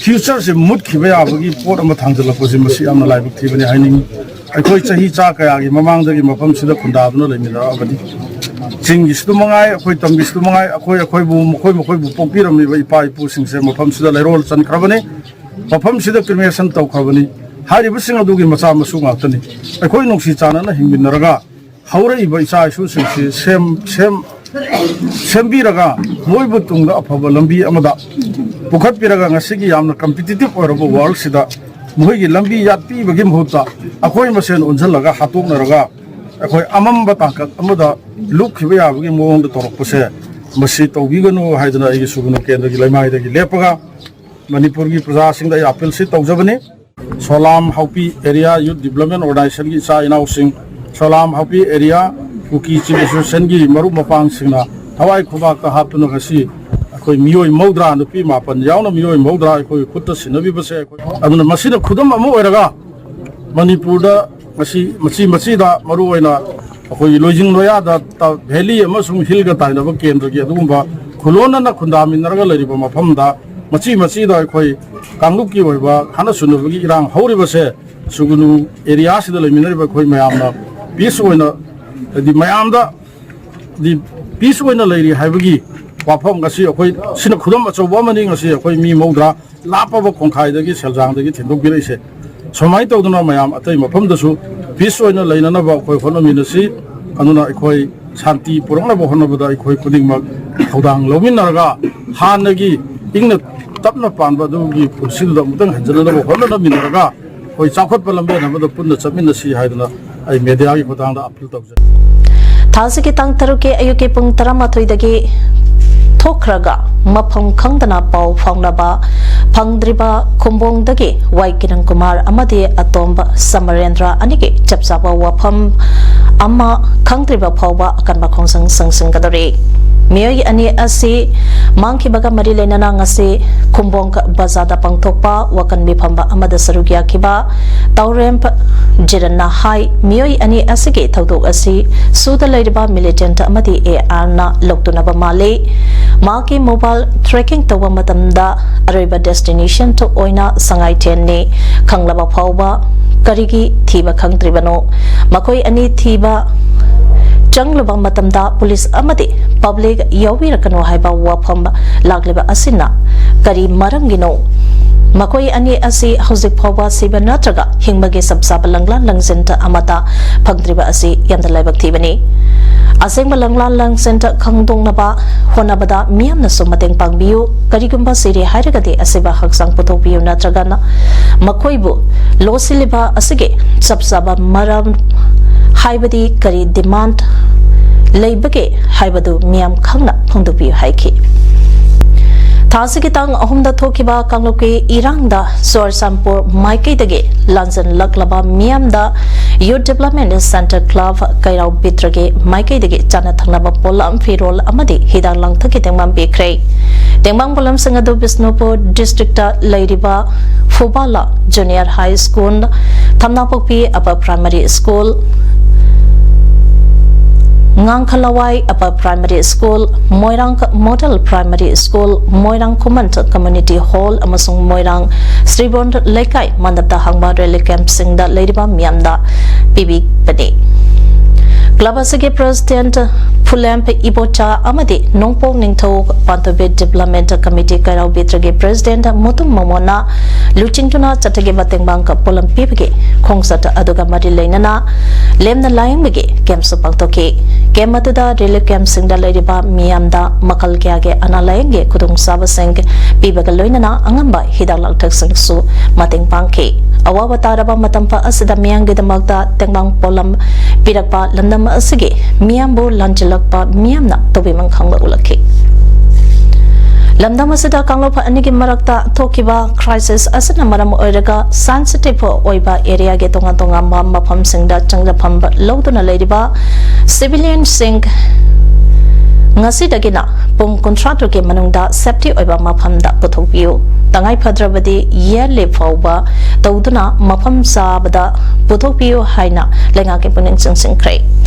futureꯁꯦ ꯃꯨꯠꯈꯤꯕ ꯌꯥꯕꯒꯤ ꯄꯣꯠ ꯑꯃ ꯊꯥꯡꯖꯜꯂꯛꯄꯁꯦ ꯃꯁꯤ ꯌꯥꯝꯅ ꯂꯥꯏꯕꯛ ꯊꯤꯕꯅꯤ ꯍꯥꯏꯅꯤꯡꯉꯤ꯫ ꯑꯩꯈꯣꯏ ꯆꯍꯤ ꯆꯥ ꯀꯌꯥꯒꯤ ꯃꯃꯥꯡꯗꯒꯤ ꯃꯐꯝꯁꯤꯗ ꯈꯨꯟꯗꯥꯗꯨꯅ ꯂꯩꯃꯤꯟꯅꯔꯛꯑꯕꯅꯤ꯫ ꯆꯤꯡꯒꯤꯁꯨ ꯃꯉꯥꯏ, ꯑꯩꯈꯣꯏ ꯇꯝꯒꯤꯁꯨ ꯃꯉꯥꯏ, ꯑꯩꯈꯣꯏ ꯑꯩꯈꯣꯏꯕꯨ ꯃꯈꯣꯏ ꯃꯈꯣꯏꯕꯨ ꯄꯣꯛꯄꯤꯔꯝꯂꯤꯕ ꯏꯄꯥ ꯏꯄꯨꯁꯤꯡꯁꯦ ꯃꯐꯝꯁꯤꯗ ꯂꯩꯔꯣꯜ ꯆꯟꯈ꯭ꯔꯕꯅꯤ꯫ ꯃꯐꯝꯁꯤꯗ cremation ꯇꯧꯈ꯭ꯔꯕꯅꯤ꯫ ꯍꯥꯏꯔꯤꯕꯁꯤꯡ ꯑꯗꯨꯒꯤ ꯃꯆꯥ ꯃꯁꯨ ꯉꯥꯛꯇꯅꯤ꯫ ꯑꯩꯈꯣꯏ ꯅꯨꯡꯁꯤ ꯆꯥꯟꯅꯅ ꯍꯤꯡꯃꯤꯟꯅꯔꯒ ꯍꯧꯔꯛꯏꯕ ꯏꯆꯥ ꯏꯁꯨꯁꯤꯡꯁꯤ ꯁꯦꯝ ꯁꯦꯝ ꯁꯦꯝꯕꯤꯔꯒ ꯃꯣꯏꯕꯨ ꯇꯨꯡꯗ ꯑꯐꯕ ꯂꯝꯕꯤ ꯑꯃꯗ ꯄꯨꯈꯠꯄꯤꯔꯒ ꯉꯁꯤꯒꯤ ꯌꯥꯝꯅ competitive ꯑꯣꯏꯔꯕ worldꯁꯤꯗ ꯃꯈꯣꯏꯒꯤ ꯂꯝꯕꯤ ꯌꯥꯠꯄꯤꯕꯒꯤ ꯃꯍꯨꯠꯇ ꯑꯩꯈꯣꯏ ꯃꯁꯦꯟ ꯑꯣꯟꯁꯤꯜꯂꯒ ꯍꯥꯠꯇꯣꯛꯅꯔꯒ ꯑꯩꯈꯣꯏ ꯑꯃꯝꯕ ꯇꯥꯡꯀꯛ ꯑꯃꯗ ꯂꯨꯞꯈꯤꯕ ꯌꯥꯕꯒꯤ ꯃꯑꯣꯡꯗ ꯇꯧꯔꯛꯄꯁꯦ ꯃꯁꯤ ꯇꯧꯕꯤꯒꯅꯨ ꯍꯥꯏꯗꯅ ꯑꯩꯒꯤ ꯁꯨꯒꯅꯨ ꯀꯦꯟꯗ꯭ꯔꯒꯤ ꯂꯩꯃꯥꯏꯗꯒꯤ ꯂꯦꯞꯄꯒ ꯃꯅꯤꯄꯨꯔꯒꯤ ꯄ꯭ꯔꯖꯥꯁꯤꯡꯗ ꯑꯩ appealꯁꯤ ꯇꯧꯖꯕꯅꯤ꯫ ꯁꯣꯂꯥꯝ ꯍꯥꯎꯄꯤ area youth development organizationꯒꯤ ꯏꯆꯥ ꯏꯅꯥꯎꯁꯤꯡ, ꯁꯣꯂꯥꯝ ꯍꯥꯎꯄꯤ area ꯀꯨꯀꯤ Chief Associationꯒꯤ ꯃꯔꯨꯞ ꯃꯄꯥꯡꯁꯤꯡꯅ ꯊꯋꯥꯏ ꯈꯨꯕꯥꯛꯇ ꯍꯥꯞꯇꯨꯅ ꯉꯁꯤ ꯑꯩꯈꯣꯏ ꯃꯤꯑꯣꯏ ꯃꯧꯗ꯭ꯔꯥ, ꯅꯨꯄꯤ ꯃꯥꯄꯟ ꯌꯥꯎꯅ ꯃꯤꯑꯣꯏ ꯃꯧꯗ꯭ꯔꯥ ꯑꯩꯈꯣꯏ ꯈꯨꯠꯇ ꯁꯤꯟꯅꯕꯤꯕꯁꯦ ꯑꯩꯈꯣꯏ, ꯑꯗꯨꯅ ꯃꯁꯤꯅ ꯈꯨꯗꯝ ꯑꯃ ꯑꯣꯏꯔꯒ ꯃꯅꯤꯄꯨꯔꯗ ꯉꯁꯤ ꯃꯆꯤ ꯃꯆꯤꯗ ꯃꯔꯨꯑꯣꯏꯅ ꯑꯩꯈꯣꯏꯒꯤ ꯂꯣꯏꯖꯤꯡ ꯂꯣꯌꯥꯗ ꯇ-, valley ꯑꯃꯁꯨꯡ hillꯒ ꯇꯥꯏꯅꯕ ꯀꯦꯟꯗ꯭ꯔꯒꯤ ꯑꯗꯨꯒꯨꯝꯕ ꯈꯨꯂꯣꯟꯅꯅ ꯈꯨꯟꯗꯥꯃꯤꯟꯅꯔꯒ ꯂꯩꯔꯤꯕ ꯃꯐꯝꯗ ꯃꯆꯤ ꯃꯆꯤꯗ ꯑꯩꯈꯣꯏ ꯀꯥꯡꯂꯨꯞꯀꯤ ꯑꯣꯏꯕ ꯍꯥꯠꯅ ꯁꯨꯅꯕꯒꯤ ꯏꯔꯥꯡ ꯍꯧꯔꯤꯕꯁꯦ ꯁꯨꯒꯨꯅꯨ ꯑꯦꯔꯤꯌꯥꯁꯤꯗ ꯂꯩꯃꯤꯟꯅꯔꯤꯕ ꯑꯩꯈꯣꯏ ꯃꯌꯥꯝꯅ ꯄꯤꯁ ꯑꯣꯏꯅ, ꯍꯥꯏꯗꯤ ꯃꯌꯥꯝꯗ, ꯍꯥꯏꯗꯤ ꯄꯤꯁ ꯑꯣꯏꯅ ꯂꯩꯔꯤ ꯍꯥꯏꯕꯒꯤ ꯋꯥꯐꯝ ꯉꯁꯤ ꯑꯩꯈꯣꯏ ꯁꯤꯅ ꯈꯨꯗꯝ ꯑꯆꯧꯕ ꯑꯃꯅꯤ꯫ ꯉꯁꯤ ꯑꯩꯈꯣꯏ ꯃꯤ ꯃꯧꯗ꯭ꯔꯥ ꯂꯥꯞꯄꯕ ꯈꯣꯡꯈꯥꯏꯗꯒꯤ ꯁꯦꯜꯖꯥꯡꯗꯒꯤ ꯊꯤꯟꯗꯣꯛꯄꯤꯔꯛꯏꯁꯦ꯫ ꯁꯨꯃꯥꯏꯅ ꯇꯧꯗꯅ ꯃꯌꯥꯝ ꯑꯇꯩ ꯃꯐꯝꯗꯁꯨ ꯄꯤꯁ ꯑꯣꯏꯅ ꯂꯩꯅꯅꯕ ꯑꯩꯈꯣꯏ ꯍꯣꯠꯅꯃꯤꯟꯅꯁꯤ꯫ ꯑꯗꯨꯅ ꯑꯩꯈꯣꯏ ꯁꯥꯟꯇꯤ ꯄꯨꯔꯛꯅꯕ ꯍꯣꯠꯅꯕꯗ ꯑꯩꯈꯣꯏ ꯈꯨꯗꯤꯡꯃꯛ ꯊꯧꯗꯥꯡ ꯂꯧꯃꯤꯟꯅꯔꯒ ꯍꯥꯟꯅꯒꯤ ꯏꯪꯅ ꯇꯞꯅ ꯄꯥꯟꯕ ꯑꯗꯨꯒꯤ ꯄꯨꯟꯁꯤꯗꯨꯗ ꯑꯃꯨꯛꯇꯪ ꯍꯟꯖꯤꯟꯅꯅꯕ ꯍꯣꯠꯅꯃꯤꯟꯅꯔꯒ ꯑꯩꯈꯣꯏ ꯆꯥꯎꯈꯠꯄ ꯂꯝꯕꯦꯟ ꯑꯃꯗ ꯄꯨꯟꯅ ꯆꯠꯃꯤꯟꯅꯁꯤ ꯍꯥꯏꯗꯅ ꯑꯩ ꯃꯦꯗꯤꯌꯥꯒꯤ ꯈꯨꯠꯊꯥꯡꯗ ꯑꯄꯤꯜ ꯇꯧꯖꯔꯤ꯫ ꯊꯥꯁꯤꯒꯤ ꯇꯥꯡ ꯇꯔꯨꯛꯀꯤ ꯑꯌꯨꯛꯀꯤ ꯄꯨꯡ ꯇꯔꯥꯃꯥꯊꯣꯏꯗꯒꯤ ꯊꯣꯛꯈ꯭ꯔꯒ ꯃꯐꯝ ꯈꯪꯗꯅ ꯄꯥꯎ ꯐꯥꯎꯅꯕ ꯐꯪꯗ꯭ꯔꯤꯕ ꯈꯨꯝꯕꯣꯡꯗꯒꯤ ꯋꯥꯏ ꯀꯤꯔꯟ ꯀꯨꯃꯥꯔ ꯑꯃꯗꯤ ꯑꯇꯣꯝꯕ ꯁꯃꯔꯦꯟꯗ꯭ꯔ ꯑꯅꯤꯒꯤ ꯆꯞ ꯆꯥꯕ ꯋꯥꯐꯝ ꯑꯃ ꯈꯪꯗ꯭ꯔꯤꯕ ꯐꯥꯎꯕ ꯑꯀꯟꯕ ꯈꯣꯡꯖꯪ ꯆꯪꯁꯤꯟꯒꯗꯧꯔꯤ꯫ ꯃꯤꯑꯣꯏ ꯑꯅꯤ ꯑꯁꯤ ꯃꯥꯡꯈꯤꯕꯒ ꯃꯔꯤ ꯂꯩꯅꯅ ꯉꯁꯤ ꯈꯨꯝꯕꯣꯡ ꯕꯖꯥꯔꯗ ꯄꯥꯡꯊꯣꯛꯄ ꯋꯥꯀꯟ ꯃꯤꯐꯝꯕ ꯑꯃꯗ ꯁꯔꯨꯛ ꯌꯥꯈꯤꯕ ꯇꯧꯔꯦꯝ ꯖꯤꯔꯟꯅ ꯍꯥꯏ, ꯃꯤꯑꯣꯏ ꯑꯅꯤ ꯑꯁꯤꯒꯤ ꯊꯧꯗꯣꯛ ꯑꯁꯤ ꯁꯨꯗ ꯂꯩꯔꯤꯕ ꯃꯤꯂꯤꯇꯦꯟꯠ ꯑꯃꯗꯤ ꯑꯦ ꯑꯥꯔꯅ ꯂꯧꯇꯨꯅꯕ ꯃꯥꯜꯂꯤ꯫ ꯃꯍꯥꯛꯀꯤ ꯃꯣꯕꯥꯏꯜ ꯇ꯭ꯔꯦꯀꯤꯡ ꯇꯧꯕ ꯃꯇꯝꯗ ꯑꯔꯣꯏꯕ ꯗꯦꯁꯇꯤꯅꯦꯁꯟ ꯑꯣꯏꯅ ꯁꯉꯥꯏꯊꯦꯟꯅꯤ ꯈꯪꯂꯕ ꯐꯥꯎꯕ ꯀꯔꯤꯒꯤ ꯊꯤꯕ ꯈꯪꯗ꯭ꯔꯤꯕꯅꯣ? ꯃꯈꯣꯏ ꯑꯅꯤ ꯊꯤꯕ ꯆꯪꯂꯨꯕ ꯃꯇꯝꯗ ꯄꯨꯂꯤꯁ ꯑꯃꯗꯤ ꯄꯕ꯭ꯂꯤꯛ ꯌꯥꯎꯕꯤꯔꯛꯀꯅꯨ ꯍꯥꯏꯕ ꯋꯥꯐꯝ ꯂꯥꯛꯂꯤꯕ ꯑꯁꯤꯅ ꯀꯔꯤ ꯃꯔꯝꯒꯤꯅꯣ? ꯃꯈꯣꯏ ꯑꯅꯤ ꯑꯁꯤ ꯍꯧꯖꯤꯛ ꯐꯥꯎꯕ ꯁꯤꯕ ꯅꯠꯇ꯭ꯔꯒ ꯍꯤꯡꯕꯒꯤ ꯆꯞ ꯆꯥꯕ ꯂꯪꯂꯥꯟ ꯂꯪꯖꯟ ꯑꯃꯠꯇ ꯐꯪꯗ꯭ꯔꯤꯕ ꯑꯁꯤ ꯌꯥꯝꯅ ꯂꯥꯏꯕꯛ ꯊꯤꯕꯅꯤ꯫ ꯑꯁꯦꯡꯕ ꯂꯪꯂꯥꯟ ꯂꯪꯖꯟ ꯈꯪꯗꯣꯛꯅꯕ ꯍꯣꯠꯅꯕꯗ ꯃꯤꯌꯥꯝꯅꯁꯨ ꯃꯇꯦꯡ ꯄꯥꯡꯕꯤꯌꯨ꯫ ꯀꯔꯤꯒꯨꯝꯕ ꯁꯤꯔꯦ ꯍꯥꯏꯔꯒꯗꯤ ꯑꯁꯤꯕ ꯍꯛꯆꯥꯡ ꯄꯨꯊꯣꯛꯄꯤꯌꯨ ꯅꯠꯇ꯭ꯔꯒꯅ ꯃꯈꯣꯏꯕꯨ ꯂꯣꯠꯁꯤꯜꯂꯤꯕ ꯑꯁꯤꯒꯤ ꯆꯞ ꯆꯥꯕ ꯃꯔꯝ ꯍꯥꯏꯕꯗꯤ ꯀꯔꯤ ꯗꯤꯃꯥꯟ ꯂꯩꯕꯒꯦ ꯍꯥꯏꯕꯗꯨ ꯃꯤꯌꯥꯝ ꯈꯪꯅ ꯐꯣꯡꯗꯣꯛꯄꯤꯌꯨ ꯍꯥꯏꯈꯤ꯫ ꯊꯥ ꯑꯁꯤꯒꯤ ꯇꯥꯡ ꯑꯍꯨꯝꯗ ꯊꯣꯛꯈꯤꯕ ꯀꯥꯡꯂꯨꯞꯀꯤ ꯏꯔꯥꯡꯗ ꯆꯨꯔꯆꯥꯟꯄꯨꯔ ꯃꯥꯏꯀꯩꯗꯒꯤ ꯂꯥꯟꯖꯦꯜꯂꯛꯂꯕ ꯃꯤꯌꯥꯝꯗ ꯌꯨꯠ ꯗꯤꯕ꯭ꯂꯞꯃꯦꯟ ꯁꯦꯟꯇꯔ ꯀ꯭ꯂꯕ ꯀꯩꯔꯥꯎ ꯕꯤꯇ꯭ꯔꯒꯤ ꯃꯥꯏꯀꯩꯗꯒꯤ ꯆꯥꯅ ꯊꯛꯅꯕ ꯄꯣꯠꯂꯝ, ꯐꯤꯔꯣꯜ ꯑꯃꯗꯤ ꯍꯤꯗꯥꯛ ꯂꯥꯡꯊꯛꯀꯤ ꯇꯦꯡꯕꯥꯡ ꯄꯤꯈ꯭ꯔꯦ꯫ ꯇꯦꯡꯕꯥꯡ ꯄꯣꯠꯂꯝꯁꯤꯡ ꯑꯗꯨ ꯕꯤꯁꯅꯨꯄꯨꯔ ꯗꯤꯁꯇ꯭ꯔꯤꯛꯇ ꯂꯩꯔꯤꯕ ꯐꯨꯕꯥꯂꯥ ꯖꯨꯅꯤꯌꯔ ꯍꯥꯏ ꯁ꯭ꯀꯨꯜ, ꯊꯝꯅꯥꯄꯣꯛꯄꯤ upper primary school, Ngangkhalawai Upper Primary School, Moirang Model Primary School, Moirang Khuman Community Hall ꯑꯃꯁꯨꯡ ꯃꯣꯏꯔꯥꯡ ꯁ꯭ꯔꯤꯕꯣꯟ ꯂꯩꯀꯥꯏ ꯃꯟꯗꯞꯇ ꯍꯥꯡꯕ relief campꯁꯤꯡꯗ ꯂꯩꯔꯤꯕ ꯃꯤꯌꯥꯝꯗ ꯄꯤꯕꯤꯕꯅꯤ꯫ Club ꯑꯁꯤꯒꯤ President ꯐꯨꯂꯦꯝ ꯏꯕꯣꯆꯥ ꯑꯃꯗꯤ ꯅꯣꯡꯄꯣꯛ ꯅꯤꯡꯊꯧ ꯄꯥꯟꯊꯣꯏꯕꯤ Development Committee ꯀꯩꯔꯥꯎ ꯕꯤꯇ꯭ꯔꯒꯤ President ꯃꯨꯇꯨꯝ ꯃꯃꯣꯟꯅ ꯂꯨꯆꯤꯡꯗꯨꯅ ꯆꯠꯊꯈꯤꯕ ꯇꯦꯡꯕꯥꯡ ꯄꯣꯠꯂꯝ ꯄꯤꯕꯒꯤ ꯈꯣꯡꯆꯠ ꯑꯗꯨꯒ ꯃꯔꯤ ꯂꯩꯅꯅ ꯂꯦꯝꯅ ꯂꯥꯌꯦꯡꯕꯒꯤ campꯁꯨ ꯄꯥꯡꯊꯣꯛꯈꯤ꯫ Camp ꯑꯗꯨꯗ relief campꯁꯤꯡꯗ ꯂꯩꯔꯤꯕ ꯃꯤꯌꯥꯝꯗ ꯃꯈꯜ ꯀꯌꯥꯒꯤ ꯑꯅꯥ ꯂꯥꯌꯦꯡꯒꯤ ꯈꯨꯗꯣꯡꯆꯥꯕꯁꯤꯡ ꯄꯤꯕꯒ ꯂꯣꯏꯅꯅ ꯑꯉꯝꯕ ꯍꯤꯗꯥꯛ ꯂꯥꯡꯊꯛꯁꯤꯡꯁꯨ ꯃꯇꯦꯡ ꯄꯥꯡꯈꯤ꯫ ꯑꯋꯥꯕ ꯇꯥꯔꯕ ꯃꯇꯝ ꯑꯁꯤꯗ ꯃꯤꯌꯥꯝꯒꯤꯗꯃꯛꯇ ꯇꯦꯡꯕꯥꯡ ꯄꯣꯠꯂꯝ ꯄꯤꯔꯛꯄ ꯂꯝꯗꯝ ꯑꯁꯤꯒꯤ ꯃꯤꯌꯥꯝꯕꯨ ꯂꯥꯟꯖꯤꯜꯂꯛꯄ ꯃꯤꯌꯥꯝꯅ ꯇꯧꯕꯤꯃꯟ ꯈꯪꯕ ꯎꯠꯂꯛꯈꯤ꯫ ꯂꯝꯗꯝ ꯑꯁꯤꯗ ꯀꯥꯡꯂꯨꯞ ꯑꯅꯤꯒꯤ ꯃꯔꯛꯇ ꯊꯣꯛꯈꯤꯕ crisis ꯑꯁꯤꯅ ꯃꯔꯝ ꯑꯣꯏꯔꯒ sensitive ꯑꯣꯏꯕ areaꯒꯤ ꯇꯣꯉꯥꯟ ꯇꯣꯉꯥꯟꯕ ꯃꯐꯝꯁꯤꯡꯗ ꯆꯪꯖꯐꯝ ꯂꯧꯗꯨꯅ ꯂꯩꯔꯤꯕ civilianꯁꯤꯡ ꯉꯁꯤꯗꯒꯤꯅ ꯄꯨꯡ ꯀꯨꯟꯊ꯭ꯔꯥ ꯇꯔꯨꯛꯀꯤ ꯃꯅꯨꯡꯗ safety ꯑꯣꯏꯕ ꯃꯐꯝꯗ ꯄꯨꯊꯣꯛꯄꯤꯌꯨ꯫ ꯇꯉꯥꯏ ꯐꯗ꯭ꯔꯕꯗꯤ ꯌꯦꯠꯂꯤ ꯐꯥꯎꯕ ꯇꯧꯗꯨꯅ ꯃꯐꯝ ꯆꯥꯕꯗ ꯄꯨꯊꯣꯛꯄꯤꯌꯨ ꯍꯥꯏꯅ ꯂꯩꯉꯥꯛꯀꯤ ꯄꯨꯛꯅꯤꯡ ꯆꯤꯡꯁꯤꯟꯈ꯭ꯔꯦ꯫